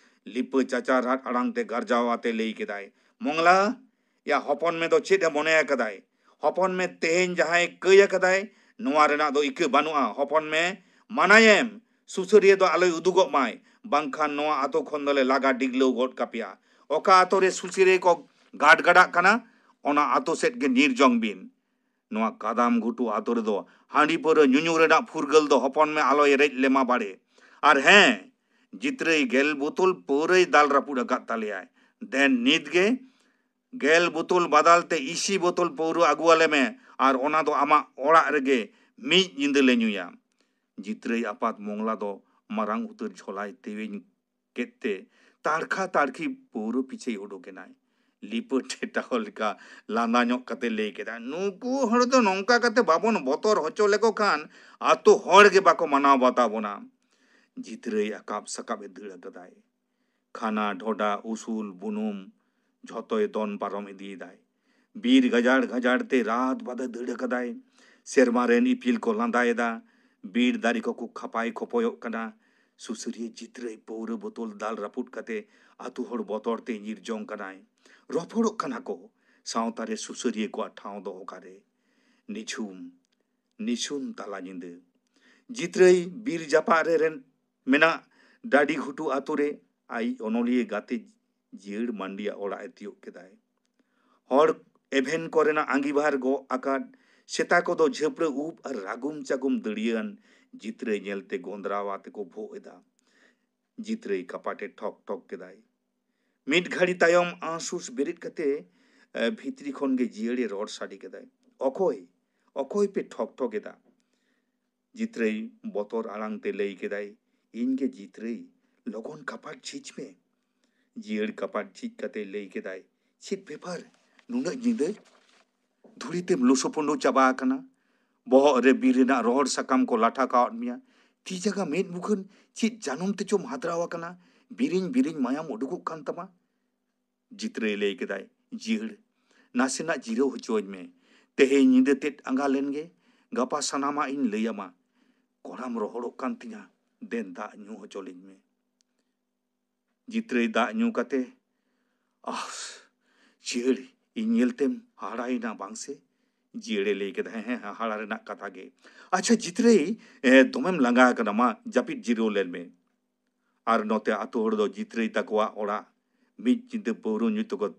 ᱞᱤᱯᱟᱹ ᱪᱟᱪᱟᱨᱦᱟᱫ ᱟᱲᱟᱝ ᱛᱮ ᱜᱟᱨᱡᱟᱣ ᱟᱛᱮ ᱞᱟᱹᱭ ᱠᱮᱫᱟᱭ, ᱢᱚᱝᱞᱟ, ᱭᱟ ᱦᱚᱯᱚᱱ ᱢᱮ ᱫᱚ ᱪᱮᱫ ᱮ ᱢᱚᱱᱮ ᱟᱠᱟᱫᱟᱭ? ᱦᱚᱯᱚᱱ ᱢᱮ ᱛᱮᱦᱮᱧ ᱡᱟᱦᱟᱸᱭ ᱠᱟᱹᱭ ᱟᱠᱟᱫᱟᱭ, ᱱᱚᱣᱟ ᱨᱮᱱᱟᱜ ᱫᱚ ᱤᱠᱟᱹ ᱵᱟᱹᱱᱩᱜᱼᱟ᱾ ᱦᱚᱯᱚᱱ ᱢᱮ, ᱢᱟᱱᱟᱭᱮᱢ, ᱥᱩᱥᱟᱹᱨᱤᱭᱟᱹ ᱫᱚ ᱟᱞᱚᱭ ᱩᱫᱩᱜᱚᱜ ᱢᱟᱭ, ᱵᱟᱝᱠᱷᱟᱱ ᱱᱚᱣᱟ ᱟᱛᱳ ᱠᱷᱚᱱ ᱫᱚᱞᱮ ᱞᱟᱜᱟ ᱰᱤᱜᱽᱞᱟᱹᱣ ᱜᱚᱫ ᱠᱟᱯᱮᱭᱟ᱾ ᱚᱠᱟ ᱟᱛᱳ ᱨᱮ ᱥᱩᱥᱟᱹᱨᱤᱭᱟᱹ ᱠᱚ ᱜᱟᱰᱜᱟᱰᱟᱜ ᱠᱟᱱᱟ, ᱚᱱᱟ ᱟᱛᱳ ᱥᱮᱫ ᱜᱮ ᱧᱤᱨ ᱡᱚᱝ ᱵᱤᱱ᱾ ᱱᱚᱣᱟ ᱠᱟᱫᱟᱢ ᱜᱷᱩᱴᱩ ᱟᱛᱳ ᱨᱮᱫᱚ ᱦᱟᱺᱰᱤ ᱯᱟᱹᱣᱨᱟᱹ ᱧᱩᱧᱩ ᱨᱮᱱᱟᱜ ᱯᱷᱩᱨᱜᱟᱹᱞ ᱫᱚ ᱦᱚᱯᱚᱱ ᱢᱮ ᱟᱞᱚᱭ ᱨᱮᱡ ᱞᱮᱢᱟ ᱵᱟᱲᱮ᱾ ᱟᱨ ᱦᱮᱸ, ᱡᱤᱛᱨᱟᱹᱭ ᱜᱮᱞ ᱵᱳᱛᱚᱞ ᱯᱟᱹᱣᱨᱟᱹᱭ ᱫᱟᱞ ᱨᱟᱹᱯᱩᱫ ᱟᱠᱟᱫ ᱛᱟᱞᱮᱭᱟᱭ᱾ ᱫᱮᱱ ᱱᱤᱛ ᱜᱮ ᱜᱮᱞ ᱵᱳᱛᱚᱞ ᱵᱟᱫᱟᱞ ᱛᱮ ᱤᱥᱤ ᱵᱳᱛᱚᱞ ᱯᱟᱹᱣᱨᱟᱹ ᱟᱹᱜᱩ ᱟᱞᱮ ᱢᱮ, ᱟᱨ ᱚᱱᱟ ᱫᱚ ᱟᱢᱟᱜ ᱚᱲᱟᱜ ᱨᱮᱜᱮ ᱢᱤᱫ ᱧᱤᱫᱟᱹ ᱞᱮ ᱧᱩᱭᱟ᱾ ᱡᱤᱛᱨᱟᱹᱭ ᱟᱯᱟᱛ ᱢᱚᱝᱞᱟ ᱫᱚ ᱢᱟᱨᱟᱝ ᱩᱛᱟᱹᱨ ᱡᱷᱚᱞᱟᱭ ᱛᱮᱣᱮᱧ ᱠᱮᱫ ᱛᱮ ᱛᱟᱲᱠᱷᱟ ᱛᱟᱲᱠᱷᱤ ᱯᱟᱹᱣᱨᱟᱹ ᱯᱤᱪᱷᱟᱹᱭ ᱩᱰᱩᱠ ᱮᱱᱟᱭ᱾ ᱞᱤᱯᱟᱹ ᱴᱷᱮᱴᱟᱣ ᱞᱮᱠᱟ ᱞᱟᱸᱫᱟ ᱧᱚᱜ ᱠᱟᱛᱮ ᱞᱟᱹᱭ ᱠᱮᱫᱟ, "ᱱᱩᱠᱩ ᱦᱚᱲ ᱫᱚ ᱱᱚᱝᱠᱟ ᱠᱟᱛᱮ ᱵᱟᱵᱚᱱ ᱵᱚᱛᱚᱨ ᱦᱚᱪᱚ ᱞᱮᱠᱚ ᱠᱷᱟᱱ ᱟᱛᱳ ᱦᱚᱲ ᱜᱮ ᱵᱟᱠᱚ ᱢᱟᱱᱟᱣ ᱵᱟᱛᱟᱣ ᱵᱚᱱᱟ᱾" ᱡᱤᱛᱨᱟᱹᱭ ᱟᱠᱟᱵ ᱥᱟᱠᱟᱵ ᱮ ᱫᱟᱹᱲ ᱟᱠᱟᱫᱟᱭ᱾ ᱠᱷᱟᱱᱟ, ᱰᱷᱚᱰᱟ, ᱩᱥᱩᱞ, ᱵᱩᱱᱩᱢ ᱡᱷᱚᱛᱚᱭ ᱫᱚᱱ ᱯᱟᱨᱚᱢ ᱤᱫᱤᱭᱮᱫᱟᱭ᱾ ᱵᱤᱨ ᱜᱟᱡᱟᱲ ᱜᱟᱡᱟᱲ ᱛᱮ ᱨᱟᱛ ᱵᱟᱫᱮ ᱫᱟᱹᱲ ᱟᱠᱟᱫᱟᱭ᱾ ᱥᱮᱨᱢᱟ ᱨᱮᱱ ᱤᱯᱤᱞ ᱠᱚ ᱞᱟᱸᱫᱟᱭᱮᱫᱟ᱾ ᱵᱤᱨ ᱫᱟᱨᱮ ᱠᱚᱠᱚ ᱠᱷᱟᱯᱟᱭ ᱠᱷᱚᱯᱚᱭᱚᱜ ᱠᱟᱱᱟ᱾ ᱥᱩᱥᱟᱹᱨᱤᱭᱟᱹ ᱡᱤᱛᱨᱟᱹᱭ ᱯᱟᱹᱣᱨᱟᱹ ᱵᱳᱛᱚᱞ ᱫᱟᱞ ᱨᱟᱹᱯᱩᱫ ᱠᱟᱛᱮ ᱟᱛᱳ ᱦᱚᱲ ᱵᱚᱛᱚᱨ ᱛᱮ ᱧᱤᱨ ᱡᱚᱝ ᱠᱟᱱᱟᱭ᱾ ᱨᱚᱯᱚᱲᱚᱜ ᱠᱟᱱᱟ ᱠᱚ ᱥᱟᱶᱛᱟ ᱨᱮ ᱥᱩᱥᱟᱹᱨᱤᱭᱟᱹ ᱠᱚᱣᱟᱜ ᱴᱷᱟᱶ ᱫᱚ ᱚᱠᱟᱨᱮ᱾ ᱱᱤᱡᱷᱩᱢ ᱱᱤᱥᱩᱱ ᱛᱟᱞᱟ ᱧᱤᱫᱟᱹ᱾ ᱡᱤᱛᱨᱟᱹᱭ ᱵᱤᱨ ᱡᱟᱯᱟᱜ ᱨᱮ ᱨᱮᱱ ᱢᱮᱱᱟᱜ ᱰᱟᱹᱰᱤ ᱜᱷᱩᱴᱩ ᱟᱛᱳ ᱨᱮ ᱟᱡ ᱚᱱᱚᱞᱤᱭᱟᱹ ᱜᱟᱛᱮ ᱡᱤᱭᱟᱹᱲ ᱢᱟᱱᱰᱤᱭᱟᱜ ᱚᱲᱟᱜ ᱮ ᱛᱤᱭᱳᱜ ᱠᱮᱫᱟᱭ᱾ ᱦᱚᱲ ᱮᱵᱷᱮᱱ ᱠᱚᱨᱮᱱᱟᱜ ᱟᱸᱜᱤᱵᱷᱟᱨ ᱜᱚᱜ ᱟᱠᱟᱫ ᱥᱮᱛᱟ ᱠᱚᱫᱚ ᱡᱷᱟᱹᱯᱲᱟᱹ ᱩᱵ ᱟᱨ ᱨᱟᱹᱜᱩᱢ ᱪᱟᱹᱜᱩᱢ ᱫᱟᱹᱲᱤᱭᱟᱹᱣᱟᱱ ᱡᱤᱛᱨᱟᱹᱭ ᱧᱮᱞᱛᱮ ᱜᱚᱸᱫᱽᱨᱟᱣ ᱟᱛᱮ ᱠᱚ ᱵᱷᱚᱜ ᱮᱫᱟ᱾ ᱡᱤᱛᱨᱟᱹᱭ ᱠᱟᱯᱟᱴᱮ ᱴᱷᱚᱠ ᱴᱷᱚᱠ ᱠᱮᱫᱟᱭ᱾ ᱢᱤᱫ ᱜᱷᱟᱹᱲᱤ ᱛᱟᱭᱚᱢ ᱟᱸᱥᱩᱥ ᱵᱮᱨᱮᱫ ᱠᱟᱛᱮ, ᱮ, ᱵᱷᱤᱛᱨᱤ ᱠᱷᱚᱱ ᱜᱮ ᱡᱤᱭᱟᱹᱲᱮ ᱨᱚᱲ ᱥᱟᱰᱮ ᱠᱮᱫᱟᱭ, "ᱚᱠᱚᱭ? ᱚᱠᱚᱭ ᱯᱮ ᱴᱷᱚᱠ ᱴᱷᱚᱠ ᱮᱫᱟ?" ᱡᱤᱛᱨᱟᱹᱭ ᱵᱚᱛᱚᱨ ᱟᱲᱟᱝ ᱛᱮ ᱞᱟᱹᱭ ᱠᱮᱫᱟᱭ, "ᱤᱧ ᱜᱮ ᱡᱤᱛᱨᱟᱹᱭ, ᱞᱚᱜᱚᱱ ᱠᱟᱯᱟᱴ ᱡᱷᱤᱡ ᱢᱮ᱾" ᱡᱤᱭᱟᱹᱲ ᱠᱟᱯᱟᱴ ᱡᱷᱤᱡ ᱠᱟᱛᱮ ᱞᱟᱹᱭ ᱠᱮᱫᱟᱭ, "ᱪᱮᱫ ᱵᱮᱯᱟᱨ ᱱᱩᱱᱟᱹᱜ ᱧᱤᱫᱟᱹ? ᱫᱷᱩᱲᱤ ᱛᱮᱢ ᱞᱩᱥᱩᱯᱩᱸᱰᱩ ᱪᱟᱵᱟ ᱟᱠᱟᱱᱟ᱾ ᱵᱚᱦᱚᱜ ᱨᱮ ᱵᱤᱨ ᱨᱮᱱᱟᱜ ᱨᱚᱦᱚᱲ ᱥᱟᱠᱟᱢ ᱠᱚ ᱞᱟᱴᱷᱟ ᱠᱟᱣᱟᱫ ᱢᱮᱭᱟ᱾ ᱛᱤ ᱡᱟᱸᱜᱟ ᱢᱮᱫ ᱢᱩᱠᱷᱟᱹᱱ ᱪᱮᱫ ᱡᱟᱹᱱᱩᱢ ᱛᱮᱪᱚᱢ ᱦᱟᱫᱽᱨᱟᱣ ᱟᱠᱟᱱᱟ᱾ ᱵᱤᱨᱤᱧ ᱵᱤᱨᱤᱧ ᱢᱟᱭᱟᱢ ᱩᱰᱩᱠᱚᱜ ᱠᱟᱱ ᱛᱟᱢᱟ᱾" ᱡᱤᱛᱨᱟᱹᱭ ᱞᱟᱹᱭ ᱠᱮᱫᱟᱭ, "ᱡᱤᱭᱟᱹᱲ, ᱱᱟᱥᱮᱱᱟᱜ ᱡᱤᱨᱟᱹᱣ ᱦᱚᱪᱚᱣᱟᱹᱧ ᱢᱮ᱾ ᱛᱮᱦᱮᱧ ᱧᱤᱫᱟᱹ ᱛᱮᱫ ᱟᱸᱜᱟ ᱞᱮᱱ ᱜᱮ, ᱜᱟᱯᱟ ᱥᱟᱱᱟᱢᱟᱜ ᱤᱧ ᱞᱟᱹᱭ ᱟᱢᱟ᱾ ᱠᱚᱲᱟᱢ ᱨᱚᱦᱚᱲᱚᱜ ᱠᱟᱱ ᱛᱤᱧᱟ, ᱫᱮᱱ ᱫᱟᱜ ᱧᱩ ᱦᱚᱪᱚ ᱞᱤᱧ ᱢᱮ᱾" ᱡᱤᱛᱨᱟᱹᱭ ᱫᱟᱜ ᱧᱩ ᱠᱟᱛᱮ, "ᱟᱦ, ᱡᱤᱭᱟᱹᱲ, ᱤᱧ ᱧᱮᱞᱛᱮᱢ ᱦᱟᱦᱟᱲᱟᱭᱮᱱᱟ ᱵᱟᱝ ᱥᱮ?" ᱡᱤᱭᱟᱹᱲᱮ ᱞᱟᱹᱭ ᱠᱮᱫᱟ, "ᱦᱮᱸ, ᱦᱮᱸ, ᱦᱟᱦᱟᱲᱟ ᱨᱮᱱᱟᱜ ᱠᱟᱛᱷᱟ ᱜᱮ᱾ ᱟᱪᱪᱷᱟ ᱡᱤᱛᱨᱟᱹᱭ, ᱮ, ᱫᱚᱢᱮᱢ ᱞᱟᱸᱜᱟ ᱟᱠᱟᱱᱟ, ᱢᱟ ᱡᱟᱹᱯᱤᱫ ᱡᱤᱨᱟᱹᱣ ᱞᱮᱱ ᱢᱮ᱾" ᱟᱨ ᱱᱚᱛᱮ ᱟᱛᱳ ᱦᱚᱲ ᱫᱚ ᱡᱤᱛᱨᱟᱹᱭ ᱛᱟᱠᱚᱣᱟᱜ ᱚᱲᱟᱜ ᱢᱤᱫ ᱧᱤᱫᱟᱹ ᱯᱟᱹᱣᱨᱟᱹ ᱧᱩ ᱛᱮᱠᱚ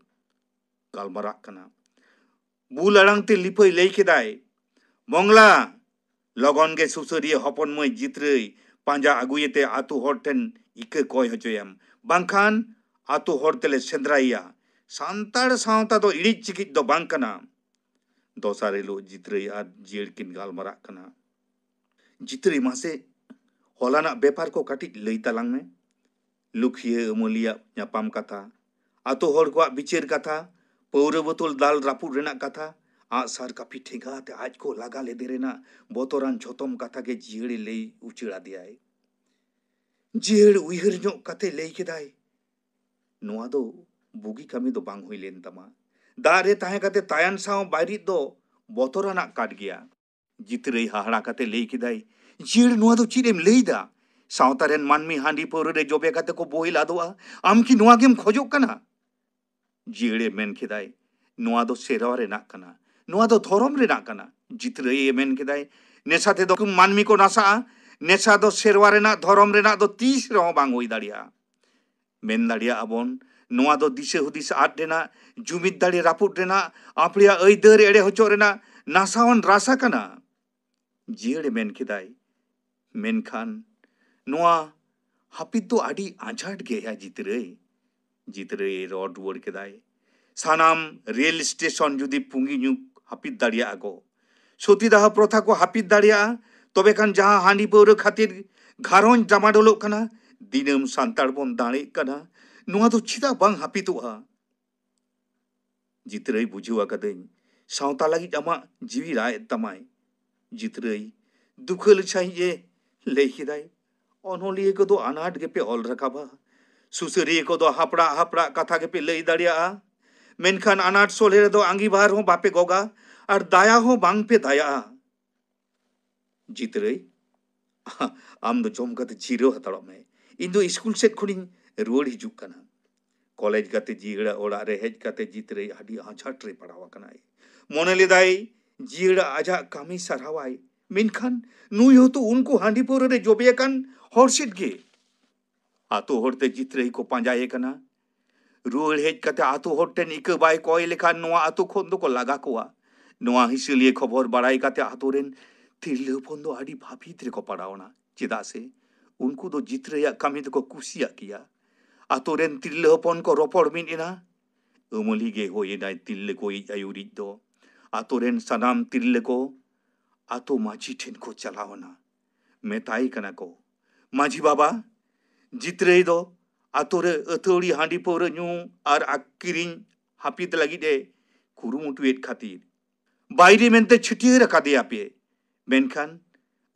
ᱜᱟᱞᱢᱟᱨᱟᱜ ᱠᱟᱱᱟ᱾ ᱵᱩᱞ ᱟᱲᱟᱝ ᱛᱮ ᱞᱤᱯᱟᱹᱭ ᱞᱟᱹᱭ ᱠᱮᱫᱟᱭ, "ᱢᱚᱝᱞᱟ, ᱞᱚᱜᱚᱱ ᱜᱮ ᱥᱩᱥᱟᱹᱨᱤᱭᱟᱹ ᱦᱚᱯᱚᱱ ᱢᱟᱹᱭ ᱡᱤᱛᱨᱟᱹᱭ ᱯᱟᱸᱡᱟ ᱟᱹᱜᱩᱭᱮᱛᱮ ᱟᱛᱳ ᱦᱚᱲ ᱴᱷᱮᱱ ᱤᱠᱟᱹ ᱠᱚᱭ ᱦᱚᱪᱚᱭᱮᱢ, ᱵᱟᱝᱠᱷᱟᱱ ᱟᱛᱳ ᱦᱚᱲ ᱛᱮᱞᱮ ᱥᱮᱸᱫᱽᱨᱟᱭᱮᱭᱟ᱾ ᱥᱟᱱᱛᱟᱲ ᱥᱟᱶᱛᱟ ᱫᱚ ᱤᱲᱤᱡ ᱪᱤᱠᱤᱡ ᱫᱚ ᱵᱟᱝ ᱠᱟᱱᱟ᱾" ᱫᱚᱥᱟᱨ ᱦᱤᱞᱳᱜ ᱡᱤᱛᱨᱟᱹᱭ ᱟᱨ ᱡᱤᱭᱟᱹᱲ ᱠᱤᱱ ᱜᱟᱞᱢᱟᱨᱟᱜ ᱠᱟᱱᱟ᱾ "ᱡᱤᱛᱨᱟᱹᱭ, ᱢᱟᱥᱮ ᱦᱚᱞᱟᱱᱟᱜ ᱵᱮᱯᱟᱨ ᱠᱚ ᱠᱟᱹᱴᱤᱡ ᱞᱟᱹᱭ ᱛᱟᱞᱟᱝ ᱢᱮ᱾ ᱞᱩᱠᱷᱤᱭᱟᱹ ᱟᱹᱢᱟᱹᱞᱤᱭᱟᱜ ᱧᱟᱯᱟᱢ ᱠᱟᱛᱷᱟ, ᱟᱛᱳ ᱦᱚᱲ ᱠᱚᱣᱟᱜ ᱵᱤᱪᱟᱹᱨ ᱠᱟᱛᱷᱟ, ᱯᱟᱹᱣᱨᱟᱹ ᱵᱳᱛᱳᱞ ᱫᱟᱞ ᱨᱟᱹᱯᱩᱫ ᱨᱮᱱᱟᱜ ᱠᱟᱛᱷᱟ, ᱟᱜᱼᱥᱟᱨ ᱠᱟᱹᱯᱤ ᱴᱷᱮᱸᱜᱟ ᱟᱛᱮ ᱟᱡ ᱠᱚ ᱞᱟᱜᱟ ᱞᱮᱫᱮ ᱨᱮᱱᱟᱜ ᱵᱚᱛᱚᱨᱟᱱ ᱡᱷᱚᱛᱚᱢ ᱠᱟᱛᱷᱟ ᱜᱮ ᱡᱤᱭᱟᱹᱲᱮ ᱞᱟᱹᱭ ᱩᱪᱟᱹᱲ ᱟᱫᱮᱭᱟᱭ᱾" ᱡᱤᱭᱟᱹᱲ ᱩᱭᱦᱟᱹᱨ ᱧᱚᱜ ᱠᱟᱛᱮ ᱞᱟᱹᱭ ᱠᱮᱫᱟᱭ, "ᱱᱚᱣᱟ ᱫᱚ ᱵᱩᱜᱤ ᱠᱟᱹᱢᱤ ᱫᱚ ᱵᱟᱝ ᱦᱩᱭ ᱞᱮᱱ ᱛᱟᱢᱟ᱾ ᱫᱟᱜ ᱨᱮ ᱛᱟᱦᱮᱸ ᱠᱟᱛᱮ ᱛᱟᱭᱟᱱ ᱥᱟᱶ ᱵᱟᱭᱨᱤᱫ ᱫᱚ ᱵᱚᱛᱚᱨᱟᱱᱟᱜ ᱠᱟᱴ ᱜᱮᱭᱟ᱾" ᱡᱤᱛᱨᱟᱹᱭ ᱦᱟᱦᱟᱲᱟ ᱠᱟᱛᱮ ᱞᱟᱹᱭ ᱠᱮᱫᱟᱭ, "ᱡᱤᱭᱟᱹᱲ, ᱱᱚᱣᱟ ᱫᱚ ᱪᱮᱫ ᱮᱢ ᱞᱟᱹᱭ ᱫᱟ? ᱥᱟᱶᱛᱟ ᱨᱮᱱ ᱢᱟᱹᱱᱢᱤ ᱦᱟᱺᱰᱤ ᱯᱟᱹᱣᱨᱟᱹ ᱨᱮ ᱡᱚᱵᱮ ᱠᱟᱛᱮ ᱠᱚ ᱵᱳᱦᱮᱞ ᱟᱫᱚᱜᱼᱟ᱾ ᱟᱢ ᱠᱤ ᱱᱚᱣᱟ ᱜᱮᱢ ᱠᱷᱚᱡᱚᱜ ᱠᱟᱱᱟ?" ᱡᱤᱭᱟᱹᱲᱮ ᱢᱮᱱ ᱠᱮᱫᱟᱭ, "ᱱᱚᱣᱟ ᱫᱚ ᱥᱮᱨᱣᱟ ᱨᱮᱱᱟᱜ ᱠᱟᱱᱟ, ᱱᱚᱣᱟ ᱫᱚ ᱫᱷᱚᱨᱚᱢ ᱨᱮᱱᱟᱜ ᱠᱟᱱᱟ᱾" ᱡᱤᱛᱨᱟᱹᱭᱮ ᱢᱮᱱ ᱠᱮᱫᱟᱭ, "ᱱᱮᱥᱟ ᱛᱮᱫᱚ ᱢᱟᱹᱱᱢᱤ ᱠᱚ ᱱᱟᱥᱟᱜᱼᱟ, ᱱᱮᱥᱟ ᱫᱚ ᱥᱮᱨᱣᱟ ᱨᱮᱱᱟᱜ, ᱫᱷᱚᱨᱚᱢ ᱨᱮᱱᱟᱜ ᱫᱚ ᱛᱤᱥ ᱨᱮᱦᱚᱸ ᱵᱟᱝ ᱦᱩᱭ ᱫᱟᱲᱮᱭᱟᱜᱼᱟ᱾" ᱢᱮᱱ ᱫᱟᱲᱮᱭᱟᱜᱼᱟ ᱵᱚᱱ, ᱱᱚᱣᱟ ᱫᱚ ᱫᱤᱥᱟᱹ ᱦᱩᱫᱤᱥ ᱟᱫ ᱨᱮᱱᱟᱜ, ᱡᱩᱢᱤᱫ ᱫᱟᱲᱮ ᱨᱟᱹᱯᱩᱫ ᱨᱮᱱᱟᱜ, ᱟᱯᱲᱮᱭᱟᱜ ᱟᱹᱭᱫᱟᱹᱨ ᱮᱲᱮ ᱦᱚᱪᱚᱜ ᱨᱮᱱᱟᱜ ᱱᱟᱥᱟᱣᱟᱱ ᱨᱟᱥᱟ ᱠᱟᱱᱟ᱾ ᱡᱤᱭᱟᱹᱲᱮ ᱢᱮᱱ ᱠᱮᱫᱟᱭ, "ᱢᱮᱱᱠᱷᱟᱱ ᱱᱚᱣᱟ ᱦᱟᱹᱯᱤᱫ ᱫᱚ ᱟᱹᱰᱤ ᱟᱸᱡᱷᱟᱴ ᱜᱮᱭᱟ ᱡᱤᱛᱨᱟᱹᱭ᱾" ᱡᱤᱛᱨᱟᱹᱭ ᱨᱚᱲ ᱨᱩᱣᱟᱹᱲ ᱠᱮᱫᱟᱭ, "ᱥᱟᱱᱟᱢ ᱨᱮᱞ ᱥᱴᱮᱥᱚᱱ ᱡᱩᱫᱤ ᱯᱩᱸᱜᱤ ᱧᱩ ᱦᱟᱹᱯᱤᱫ ᱫᱟᱲᱮᱭᱟᱜᱼᱟ ᱠᱚ, ᱥᱚᱛᱤᱫᱟᱦᱚ ᱯᱨᱚᱛᱷᱟ ᱠᱚ ᱦᱟᱹᱯᱤᱫ ᱫᱟᱲᱮᱭᱟᱜᱼᱟ, ᱛᱚᱵᱮ ᱠᱷᱟᱱ ᱡᱟᱦᱟᱸ ᱦᱟᱺᱰᱤ ᱯᱟᱹᱣᱨᱟᱹ ᱠᱷᱟᱹᱛᱤᱨ ᱜᱷᱟᱨᱚᱸᱡᱽ ᱰᱟᱢᱟᱰᱳᱞᱚᱜ ᱠᱟᱱᱟ, ᱫᱤᱱᱟᱹᱢ ᱥᱟᱱᱛᱟᱲ ᱵᱚᱱ ᱫᱟᱲᱮᱜ ᱠᱟᱱᱟ, ᱱᱚᱣᱟ ᱫᱚ ᱪᱮᱫᱟᱜ ᱵᱟᱝ ᱦᱟᱹᱯᱤᱫᱚᱜᱼᱟ?" ᱡᱤᱛᱨᱟᱹᱭ, ᱵᱩᱡᱷᱟᱹᱣ ᱟᱠᱟᱫᱟᱹᱧ, ᱥᱟᱶᱛᱟ ᱞᱟᱹᱜᱤᱫ ᱟᱢᱟᱜ ᱡᱤᱣᱤ ᱨᱟᱜ ᱮᱫ ᱛᱟᱢᱟᱭ᱾ ᱡᱤᱛᱨᱟᱹᱭ ᱫᱩᱠᱷᱟᱹᱞ ᱥᱟᱺᱦᱤᱡ ᱮ ᱞᱟᱹᱭ ᱠᱮᱫᱟᱭ, "ᱚᱱᱚᱞᱤᱭᱟᱹ ᱠᱚᱫᱚ ᱟᱱᱟᱴ ᱜᱮᱯᱮ ᱚᱞ ᱨᱟᱠᱟᱵᱟ, ᱥᱩᱥᱟᱹᱨᱤᱭᱟᱹ ᱠᱚᱫᱚ ᱦᱟᱯᱲᱟᱜ ᱦᱟᱯᱲᱟᱜ ᱠᱟᱛᱷᱟ ᱜᱮᱯᱮ ᱞᱟᱹᱭ ᱫᱟᱲᱮᱭᱟᱜᱼᱟ, ᱢᱮᱱᱠᱷᱟᱱ ᱟᱱᱟᱴ ᱥᱚᱞᱦᱮ ᱨᱮᱫᱚ ᱟᱺᱜᱤᱵᱷᱟᱨ ᱦᱚᱸ ᱵᱟᱯᱮ ᱜᱚᱜᱟ ᱟᱨ ᱫᱟᱭᱟ ᱦᱚᱸ ᱵᱟᱝ ᱯᱮ ᱫᱟᱭᱟᱜᱼᱟ᱾" ᱡᱤᱛᱨᱟᱹᱭ, ᱟᱢ ᱫᱚ ᱡᱚᱢ ᱠᱟᱛᱮ ᱡᱤᱨᱟᱹᱣ ᱦᱟᱛᱟᱲᱚᱜ ᱢᱮ, ᱤᱧ ᱫᱚ ᱥᱠᱩᱞ ᱥᱮᱫ ᱠᱷᱚᱱᱤᱧ ᱨᱩᱣᱟᱹᱲ ᱦᱤᱡᱩᱜ ᱠᱟᱱᱟ᱾ ᱠᱚᱞᱮᱡᱽ ᱜᱟᱛᱮ ᱡᱤᱭᱟᱹᱲᱟ ᱚᱲᱟᱜ ᱨᱮ ᱦᱮᱡ ᱠᱟᱛᱮ ᱡᱤᱛᱨᱟᱹᱭ ᱟᱹᱰᱤ ᱟᱸᱡᱷᱟᱴ ᱨᱮ ᱯᱟᱲᱟᱣ ᱟᱠᱟᱱᱟᱭ᱾ ᱢᱚᱱᱮ ᱞᱮᱫᱟᱭ ᱡᱤᱭᱟᱹᱲᱟ ᱟᱡᱟᱜ ᱠᱟᱹᱢᱤ ᱥᱟᱨᱦᱟᱣᱟᱭ, ᱢᱮᱱᱠᱷᱟᱱ ᱱᱩᱭ ᱦᱚᱸᱛᱚ ᱩᱱᱠᱩ ᱦᱟᱺᱰᱤ ᱯᱟᱹᱣᱨᱟᱹ ᱨᱮ ᱡᱚᱵᱮ ᱟᱠᱟᱱ ᱦᱚᱲ ᱥᱮᱫ ᱜᱮ᱾ ᱟᱛᱳ ᱦᱚᱲᱛᱮ ᱡᱤᱛᱨᱟᱹᱭ ᱠᱚ ᱯᱟᱸᱡᱟᱭᱮ ᱠᱟᱱᱟ᱾ ᱨᱩᱣᱟᱹᱲ ᱦᱮᱡ ᱠᱟᱛᱮ ᱟᱛᱳ ᱦᱚᱲ ᱴᱷᱮᱱ ᱤᱠᱟᱹ ᱵᱟᱭ ᱠᱚᱭ ᱞᱮᱠᱷᱟᱱ ᱱᱚᱣᱟ ᱟᱛᱳ ᱠᱷᱚᱱ ᱫᱚᱠᱚ ᱞᱟᱜᱟ ᱠᱚᱣᱟ᱾ ᱱᱚᱣᱟ ᱦᱤᱥᱟᱹᱞᱤᱭᱟᱹ ᱠᱷᱚᱵᱚᱨ ᱵᱟᱲᱟᱭ ᱠᱟᱛᱮ ᱟᱛᱳ ᱨᱮᱱ ᱛᱤᱨᱞᱟᱹ ᱦᱚᱯᱚᱱ ᱫᱚ ᱟᱹᱰᱤ ᱵᱷᱟᱹᱵᱤᱛ ᱨᱮᱠᱚ ᱯᱟᱲᱟᱣᱱᱟ᱾ ᱪᱮᱫᱟᱜ ᱥᱮ ᱩᱱᱠᱩ ᱫᱚ ᱡᱤᱛᱨᱟᱹᱭᱟᱜ ᱠᱟᱹᱢᱤ ᱫᱚᱠᱚ ᱠᱩᱥᱤᱭᱟᱜ ᱜᱮᱭᱟ᱾ ᱟᱛᱳ ᱨᱮᱱ ᱛᱤᱨᱞᱟᱹ ᱦᱚᱯᱚᱱ ᱠᱚ ᱨᱚᱯᱚᱲ ᱢᱤᱫ ᱮᱱᱟ᱾ ᱟᱹᱢᱟᱹᱞᱤ ᱜᱮ ᱦᱩᱭ ᱮᱱᱟᱭ ᱛᱤᱨᱞᱟᱹ ᱠᱚᱭᱤᱡ ᱟᱹᱭᱩᱨᱤᱡ ᱫᱚ᱾ ᱟᱛᱳ ᱨᱮᱱ ᱥᱟᱱᱟᱢ ᱛᱤᱨᱞᱟᱹ ᱠᱚ ᱟᱛᱳ ᱢᱟᱹᱡᱷᱤ ᱴᱷᱮᱱ ᱠᱚ ᱪᱟᱞᱟᱣ ᱮᱱᱟ᱾ ᱢᱮᱛᱟᱭ ᱠᱟᱱᱟ ᱠᱚ, "ᱢᱟᱹᱡᱷᱤ ᱵᱟᱵᱟ, ᱡᱤᱛᱨᱟᱹᱭ ᱫᱚ ᱟᱛᱳ ᱨᱮ ᱟᱹᱛᱷᱟᱹᱣᱲᱤ ᱦᱟᱺᱰᱤ ᱯᱟᱹᱣᱨᱟᱹ ᱧᱩ ᱟᱨ ᱟᱹᱠᱷᱨᱤᱧ ᱦᱟᱹᱯᱤᱫ ᱞᱟᱹᱜᱤᱫ ᱮ ᱠᱩᱨᱩᱢᱩᱴᱩᱭᱮᱫ ᱠᱷᱟᱹᱛᱤᱨ ᱵᱟᱭᱨᱤ ᱢᱮᱱᱛᱮ ᱪᱷᱟᱹᱴᱭᱟᱹᱨ ᱟᱠᱟᱫᱮᱭᱟ ᱯᱮ᱾ ᱢᱮᱱᱠᱷᱟᱱ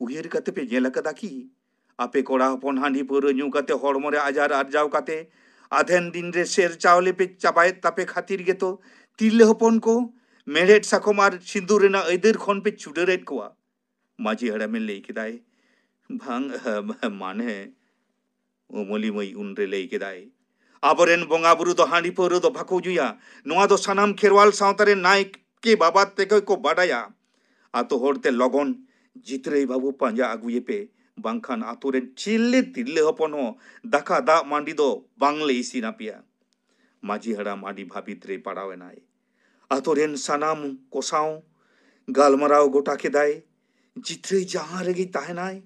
ᱩᱭᱦᱟᱹᱨ ᱠᱟᱛᱮ ᱯᱮ ᱧᱮᱞ ᱟᱠᱟᱫᱟ ᱠᱤ? ᱟᱯᱮ ᱠᱚᱲᱟ ᱦᱚᱯᱚᱱ ᱦᱟᱺᱰᱤ ᱯᱟᱹᱣᱨᱟᱹ ᱧᱩ ᱠᱟᱛᱮ ᱦᱚᱲᱢᱚ ᱨᱮ ᱟᱡᱟᱨ ᱟᱨᱡᱟᱣ ᱠᱟᱛᱮ ᱟᱫᱷᱮᱱ ᱫᱤᱱ ᱨᱮ ᱥᱮᱨ ᱪᱟᱣᱞᱮ ᱯᱮ ᱪᱟᱵᱟᱭᱮᱫ ᱛᱟᱯᱮ ᱠᱷᱟᱹᱛᱤᱨ ᱜᱮᱛᱚ ᱛᱤᱨᱞᱟᱹ ᱦᱚᱯᱚᱱ ᱠᱚ ᱢᱮᱲᱦᱮᱫ ᱥᱟᱠᱚᱢ ᱟᱨ ᱥᱤᱸᱫᱩᱨ ᱨᱮᱱᱟᱜ ᱟᱹᱭᱫᱟᱹᱨ ᱠᱷᱚᱱ ᱯᱮ ᱪᱩᱰᱟᱹᱨᱮᱫ ᱠᱚᱣᱟ᱾" ᱢᱟᱹᱡᱷᱤ ᱦᱟᱲᱟᱢᱮ ᱞᱟᱹᱭ ᱠᱮᱫᱟᱭ, "ᱵᱟᱝ, ᱢᱟᱱᱮ", ᱩᱢᱟᱹᱞᱤ ᱢᱟᱹᱭ ᱩᱱᱨᱮ ᱞᱟᱹᱭ ᱠᱮᱫᱟᱭ, ᱟᱵᱚᱨᱮᱱ ᱵᱚᱸᱜᱟ ᱵᱩᱨᱩ ᱫᱚ ᱦᱟᱺᱰᱤ ᱯᱟᱹᱣᱨᱟᱹ ᱫᱚ ᱵᱟᱠᱚ ᱧᱩᱭᱟ᱾ ᱱᱚᱣᱟ ᱫᱚ ᱥᱟᱱᱟᱢ ᱠᱷᱮᱨᱣᱟᱞ ᱥᱟᱶᱛᱟ ᱨᱮᱱ ᱱᱟᱭᱠᱮ ᱵᱟᱵᱟ ᱛᱮᱜᱮ ᱠᱚ ᱵᱟᱰᱟᱭᱟ᱾ ᱟᱛᱳ ᱦᱚᱲ ᱛᱮ ᱞᱚᱜᱚᱱ ᱡᱤᱛᱨᱟᱹᱭ ᱵᱟᱹᱵᱩ ᱯᱟᱸᱡᱟ ᱟᱹᱜᱩᱭᱮᱯᱮ, ᱵᱟᱝᱠᱷᱟᱱ ᱟᱛᱳ ᱨᱮᱱ ᱪᱤᱞᱤ ᱛᱤᱨᱞᱟᱹ ᱦᱚᱯᱚᱱ ᱦᱚᱸ ᱫᱟᱠᱟ ᱫᱟᱜ ᱢᱟᱹᱰᱤ ᱫᱚ ᱵᱟᱝᱞᱮ ᱤᱥᱤᱱ ᱟᱯᱮᱭᱟ᱾ ᱢᱟᱹᱡᱷᱤ ᱦᱟᱲᱟᱢ ᱟᱹᱰᱤ ᱵᱷᱟᱹᱵᱤᱛ ᱨᱮ ᱯᱟᱲᱟᱣ ᱮᱱᱟᱭ᱾ ᱟᱛᱳ ᱨᱮᱱ ᱥᱟᱱᱟᱢ ᱠᱚ ᱥᱟᱶ ᱜᱟᱞᱢᱟᱨᱟᱣ ᱜᱚᱴᱟ ᱠᱮᱫᱟᱭ, ᱡᱤᱛᱨᱟᱹᱭ ᱡᱟᱦᱟᱸ ᱨᱮᱜᱮ ᱛᱟᱦᱮᱱᱟᱭ,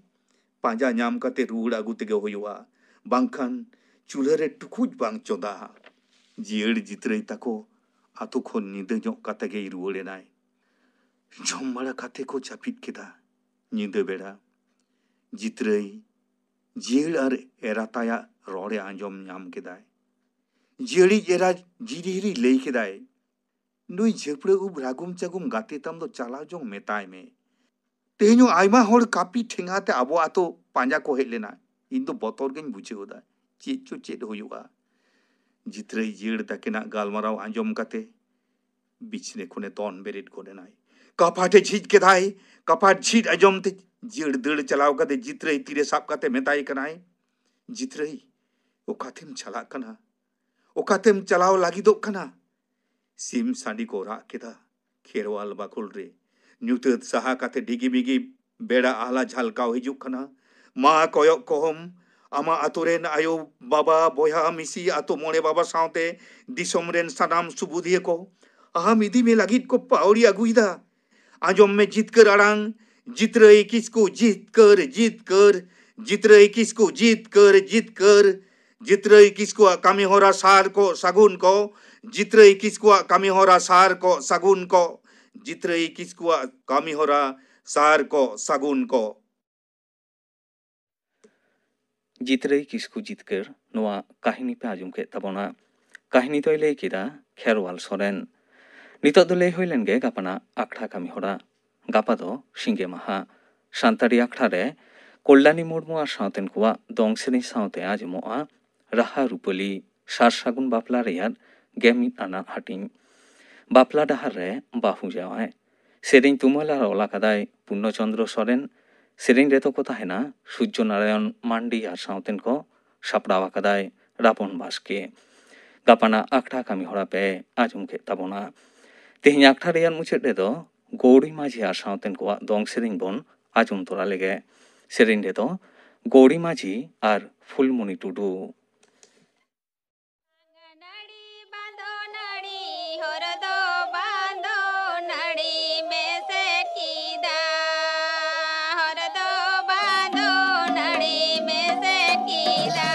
ᱯᱟᱸᱡᱟ ᱧᱟᱢ ᱠᱟᱛᱮ ᱨᱩᱣᱟᱹᱲ ᱟᱹᱜᱩ ᱛᱮᱜᱮ ᱦᱩᱭᱩᱜᱼᱟ, ᱵᱟᱝᱠᱷᱟᱱ ᱪᱩᱞᱦᱟᱹ ᱨᱮ ᱴᱩᱠᱩᱡ ᱵᱟᱝ ᱪᱚᱸᱫᱟᱜᱼᱟ᱾ ᱡᱤᱭᱟᱹᱲ ᱡᱤᱛᱨᱟᱹᱭ ᱛᱟᱠᱚ ᱟᱛᱳ ᱠᱷᱚᱱ ᱧᱤᱫᱟᱹ ᱧᱚᱜ ᱠᱟᱛᱮ ᱜᱮᱭ ᱨᱩᱣᱟᱹᱲ ᱮᱱᱟᱭ᱾ ᱡᱚᱢ ᱵᱟᱲᱟ ᱠᱟᱛᱮ ᱠᱚ ᱡᱟᱹᱯᱤᱫ ᱠᱮᱫᱟ᱾ ᱧᱤᱫᱟᱹ ᱵᱮᱲᱟ ᱡᱤᱛᱨᱟᱹᱭ ᱡᱤᱭᱟᱹᱲ ᱟᱨ ᱮᱨᱟ ᱛᱟᱭᱟᱜ ᱨᱚᱲ ᱮ ᱟᱸᱡᱚᱢ ᱧᱟᱢ ᱠᱮᱫᱟᱭ᱾ ᱡᱤᱭᱟᱹᱲᱤᱡ ᱮᱨᱟ ᱡᱤᱨᱤ ᱦᱤᱨᱤ ᱞᱟᱹᱭ ᱠᱮᱫᱟᱭ, "ᱱᱩᱭ ᱡᱷᱟᱹᱯᱲᱟᱹ ᱩᱵ ᱨᱟᱹᱜᱩᱢ ᱪᱟᱹᱜᱩᱢ ᱜᱟᱛᱮ ᱛᱟᱢ ᱫᱚ ᱪᱟᱞᱟᱣ ᱡᱚᱝ ᱢᱮᱛᱟᱭ ᱢᱮ᱾ ᱛᱮᱦᱮᱧ ᱦᱚᱸ ᱟᱭᱢᱟ ᱦᱚᱲ ᱠᱟᱹᱯᱤ ᱴᱷᱮᱸᱜᱟ ᱛᱮ ᱟᱵᱚ ᱟᱛᱳ ᱯᱟᱸᱡᱟ ᱠᱚ ᱦᱮᱡ ᱞᱮᱱᱟ᱾ ᱤᱧ ᱫᱚ ᱵᱚᱛᱚᱨ ᱜᱤᱧ ᱵᱩᱡᱷᱟᱹᱣ ᱮᱫᱟ᱾ ᱪᱮᱫ ᱪᱚ ᱪᱮᱫ ᱦᱩᱭᱩᱜᱼᱟ?" ᱡᱤᱛᱨᱟᱹᱭ ᱡᱤᱭᱟᱹᱲ ᱛᱟᱹᱠᱤᱱᱟᱜ ᱜᱟᱞᱢᱟᱨᱟᱣ ᱟᱸᱡᱚᱢ ᱠᱟᱛᱮ ᱵᱤᱪᱷᱱᱟᱹ ᱠᱷᱚᱱᱮ ᱫᱚᱱ ᱵᱮᱨᱮᱫ ᱜᱚᱫ ᱮᱱᱟᱭ᱾ ᱠᱟᱯᱟᱴ ᱮ ᱡᱷᱤᱡ ᱠᱮᱫᱟᱭ᱾ ᱠᱟᱯᱟᱴ ᱡᱷᱤᱡ ᱟᱸᱡᱚᱢ ᱛᱮ ᱡᱤᱭᱟᱹᱲ ᱫᱟᱹᱲ ᱪᱟᱞᱟᱣ ᱠᱟᱛᱮ ᱡᱤᱛᱨᱟᱹᱭ ᱛᱤᱨᱮ ᱥᱟᱵ ᱠᱟᱛᱮ ᱢᱮᱛᱟᱭ ᱠᱟᱱᱟᱭ, "ᱡᱤᱛᱨᱟᱹᱭ, ᱚᱠᱟᱛᱮᱢ ᱪᱟᱞᱟᱜ ᱠᱟᱱᱟ? ᱚᱠᱟᱛᱮᱢ ᱪᱟᱞᱟᱣ ᱞᱟᱹᱜᱤᱫᱚᱜ ᱠᱟᱱᱟ?" ᱥᱤᱢ ᱥᱟᱺᱰᱤ ᱠᱚ ᱨᱟᱜ ᱠᱮᱫᱟ᱾ ᱠᱷᱮᱨᱣᱟᱞ ᱵᱟᱠᱷᱳᱞ ᱨᱮ ᱧᱩᱛᱟᱹᱛ ᱥᱟᱦᱟ ᱠᱟᱛᱮ ᱰᱤᱜᱤ ᱢᱤᱜᱤ ᱵᱮᱲᱟ ᱟᱦᱞᱟ ᱡᱷᱟᱞᱠᱟᱣ ᱦᱤᱡᱩᱜ ᱠᱟᱱᱟ᱾ ᱢᱟ ᱠᱚᱭᱚᱜ ᱠᱚᱢ, ᱟᱢᱟᱜ ᱟᱛᱳ ᱨᱮᱱ ᱟᱭᱳ, ᱵᱟᱵᱟ, ᱵᱚᱭᱦᱟ, ᱢᱤᱥᱤ, ᱟᱛᱳ ᱢᱚᱬᱮ ᱵᱟᱵᱟ ᱥᱟᱶᱛᱮ ᱫᱤᱥᱚᱢ ᱨᱮᱱ ᱥᱟᱱᱟᱢ ᱥᱩᱵᱩᱫᱷᱤᱭᱟᱹ ᱠᱚ ᱟᱦᱟᱢ ᱤᱫᱤ ᱢᱮ ᱞᱟᱹᱜᱤᱫ ᱠᱚ ᱯᱟᱹᱣᱲᱤ ᱟᱹᱜᱩᱭᱮᱫᱟ᱾ ᱟᱸᱡᱚᱢ ᱢᱮ ᱡᱤᱛᱠᱟᱹᱨ ᱟᱲᱟᱝ, ᱡᱤᱛᱨᱟᱹᱭ ᱠᱤᱥᱠᱩ ᱡᱤᱛᱠᱟᱹᱨ, ᱡᱤᱛᱠᱟᱹᱨ, ᱡᱤᱛᱨᱟᱹᱭ ᱠᱤᱥᱠᱩ ᱡᱤᱛᱠᱟᱹᱨ, ᱡᱤᱛᱠᱟᱹᱨ, ᱡᱤᱛᱨᱟᱹᱭ ᱠᱤᱥᱠᱩᱣᱟᱜ ᱠᱟᱹᱢᱤ ᱦᱚᱨᱟ ᱥᱟᱨ ᱠᱚ ᱥᱟᱹᱜᱩᱱ ᱠᱚ, ᱡᱤᱛᱨᱟᱹᱭ ᱠᱤᱥᱠᱩᱣᱟᱜ ᱠᱟᱹᱢᱤ ᱦᱚᱨᱟ ᱥᱟᱨ ᱠᱚ ᱥᱟᱹᱜᱩᱱ ᱠᱚ, ᱡᱤᱛᱨᱟᱹᱭ ᱠᱤᱥᱠᱩᱣᱟᱜ ᱠᱟᱹᱢᱤ ᱦᱚᱨᱟ ᱥᱟᱨ ᱠᱚ ᱥᱟᱹᱜᱩᱱ ᱠᱚ᱾ ᱡᱤᱛᱨᱟᱹᱭ ᱠᱤᱥᱠᱩ ᱡᱤᱛᱠᱟᱹᱨ ᱱᱚᱣᱟ ᱠᱟᱹᱦᱱᱤ ᱯᱮ ᱟᱸᱡᱚᱢ ᱠᱮᱫ ᱛᱟᱵᱚᱱᱟ᱾ ᱠᱟᱹᱦᱱᱤ ᱫᱚᱭ ᱞᱟᱹᱭ ᱠᱮᱫᱟ ᱠᱷᱮᱨᱣᱟᱞ ᱥᱚᱨᱮᱱ᱾ ᱱᱤᱛᱚᱜ ᱫᱚ ᱞᱟᱹᱭ ᱦᱩᱭ ᱞᱮᱱ ᱜᱮ ᱜᱟᱯᱟᱱᱟᱜ ᱟᱠᱷᱲᱟ ᱠᱟᱹᱢᱤ ᱦᱚᱨᱟ᱾ ᱜᱟᱯᱟ ᱫᱚ ᱥᱤᱸᱜᱮ ᱢᱟᱦᱟ᱾ ᱥᱟᱱᱛᱟᱲᱤ ᱟᱠᱷᱲᱟ ᱨᱮ ᱠᱚᱞᱭᱟᱱᱤ ᱢᱩᱨᱢᱩ ᱟᱨ ᱥᱟᱶᱛᱮᱱ ᱠᱚᱣᱟᱜ ᱫᱚᱝ ᱥᱮᱨᱮᱧ ᱥᱟᱶᱛᱮ ᱟᱸᱡᱚᱢᱚᱜᱼᱟ ᱨᱟᱦᱟ ᱨᱩᱯᱟᱹᱞᱤ ᱥᱟᱨ ᱥᱟᱹᱜᱩᱱ ᱵᱟᱯᱞᱟ ᱨᱮᱭᱟᱜ ᱜᱮ ᱢᱤᱫ ᱟᱱᱟᱜ ᱦᱟᱹᱴᱤᱧ᱾ ᱵᱟᱯᱞᱟ ᱰᱟᱦᱟᱨ ᱨᱮ ᱵᱟᱹᱦᱩ ᱡᱟᱶᱟᱭ᱾ ᱥᱮᱨᱮᱧ ᱛᱩᱢᱟᱹᱞ ᱟᱨ ᱚᱞ ᱟᱠᱟᱫᱟᱭ ᱯᱩᱨᱱᱚ ᱪᱚᱸᱫᱽᱨᱚ ᱥᱚᱨᱮᱱ᱾ ᱥᱮᱨᱮᱧ ᱨᱮᱫᱚ ᱠᱚ ᱛᱟᱦᱮᱱᱟ ᱥᱩᱨᱡᱚ ᱱᱟᱨᱟᱭᱚᱱ ᱢᱟᱱᱰᱤ ᱟᱨ ᱥᱟᱶᱛᱮᱱ ᱠᱚ᱾ ᱥᱟᱯᱲᱟᱣ ᱟᱠᱟᱫᱟᱭ ᱨᱟᱵᱚᱱ ᱵᱟᱥᱠᱮ᱾ ᱜᱟᱯᱟᱱᱟᱜ ᱟᱠᱷᱲᱟ ᱠᱟᱹᱢᱤ ᱦᱚᱨᱟ ᱯᱮ ᱟᱸᱡᱚᱢ ᱠᱮᱫ ᱛᱟᱵᱚᱱᱟ᱾ ᱛᱮᱦᱮᱧ ᱟᱠᱷᱲᱟ ᱨᱮᱭᱟᱜ ᱢᱩᱪᱟᱹᱫ ᱨᱮᱫᱚ ᱜᱳᱣᱲᱤ ᱢᱟᱹᱡᱷᱤ ᱟᱨ ᱥᱟᱶᱛᱮᱱ ᱠᱚᱣᱟᱜ ᱫᱚᱝ ᱥᱮᱨᱮᱧ ᱵᱚᱱ ᱟᱸᱡᱚᱢ ᱛᱚᱨᱟ ᱞᱮᱜᱮ᱾ ᱥᱮᱨᱮᱧ ᱨᱮᱫᱚ ᱜᱳᱣᱲᱤ ᱢᱟᱹᱡᱷᱤ ᱟᱨ ᱯᱷᱩᱞᱢᱩᱱᱤ ᱴᱩᱰᱩ᱾ ᱱᱟᱹᱲᱤ ᱵᱟᱸᱫᱚ ᱱᱟᱹᱲᱤ, ᱦᱚᱨ ᱫᱚ ᱵᱟᱸᱫᱚ ᱱᱟᱹᱲᱤ ᱢᱮᱥᱮ ᱠᱮᱫᱟ, ᱦᱚᱨ ᱫᱚ ᱵᱟᱸᱫᱚ ᱱᱟᱹᱲᱤ ᱢᱮᱥᱮ ᱠᱮᱫᱟ᱾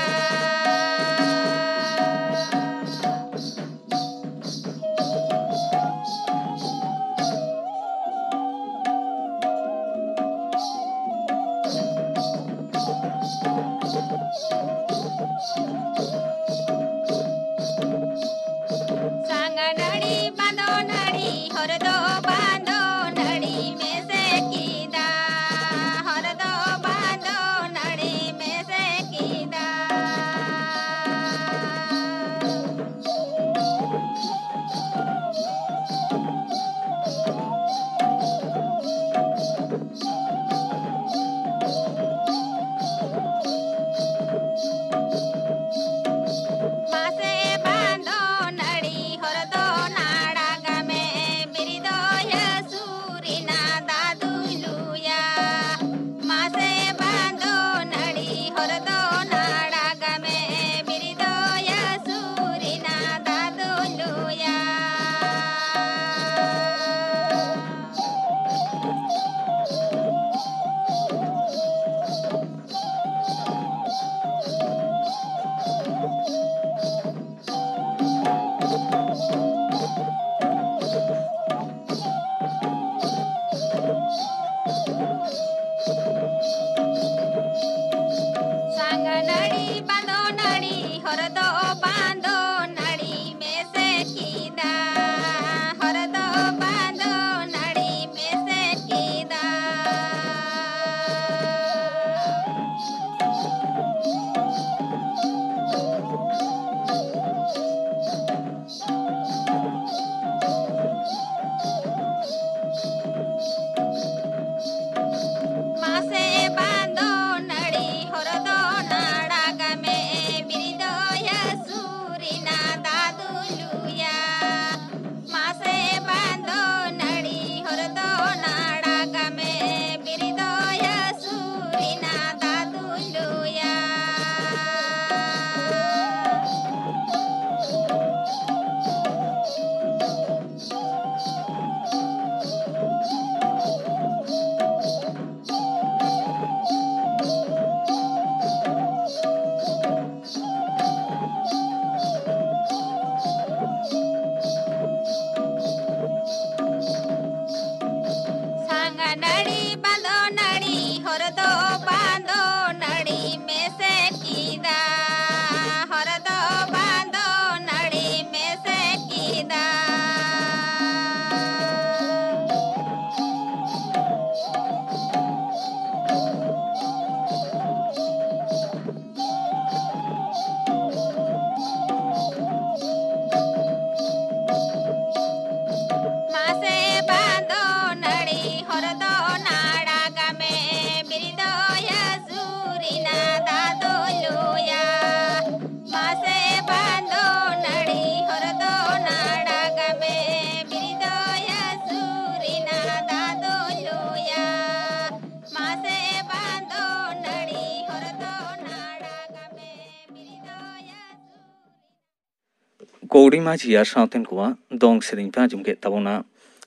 ᱜᱳᱣᱲᱤ ᱢᱟᱹᱡᱷᱤ ᱟᱨ ᱥᱟᱶᱛᱮᱱ ᱠᱚᱣᱟᱜ ᱫᱚᱝ ᱥᱮᱨᱮᱧ ᱯᱮ ᱟᱸᱡᱚᱢ ᱠᱮᱫ ᱛᱟᱵᱚᱱᱟ᱾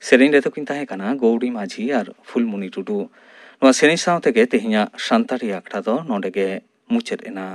ᱥᱮᱨᱮᱧ ᱨᱮᱫᱚ ᱠᱤᱱ ᱛᱟᱦᱮᱸ ᱠᱟᱱᱟ ᱜᱳᱣᱲᱤ ᱢᱟᱹᱡᱷᱤ ᱟᱨ ᱯᱷᱩᱞᱢᱩᱱᱤ ᱴᱩᱰᱩ᱾ ᱱᱚᱣᱟ ᱥᱮᱨᱮᱧ ᱥᱟᱶ ᱛᱮᱜᱮ ᱛᱮᱦᱮᱧᱟᱜ ᱥᱟᱱᱛᱟᱲᱤ ᱟᱠᱷᱲᱟ ᱫᱚ ᱱᱚᱰᱮ ᱜᱮ ᱢᱩᱪᱟᱹᱫ ᱮᱱᱟ᱾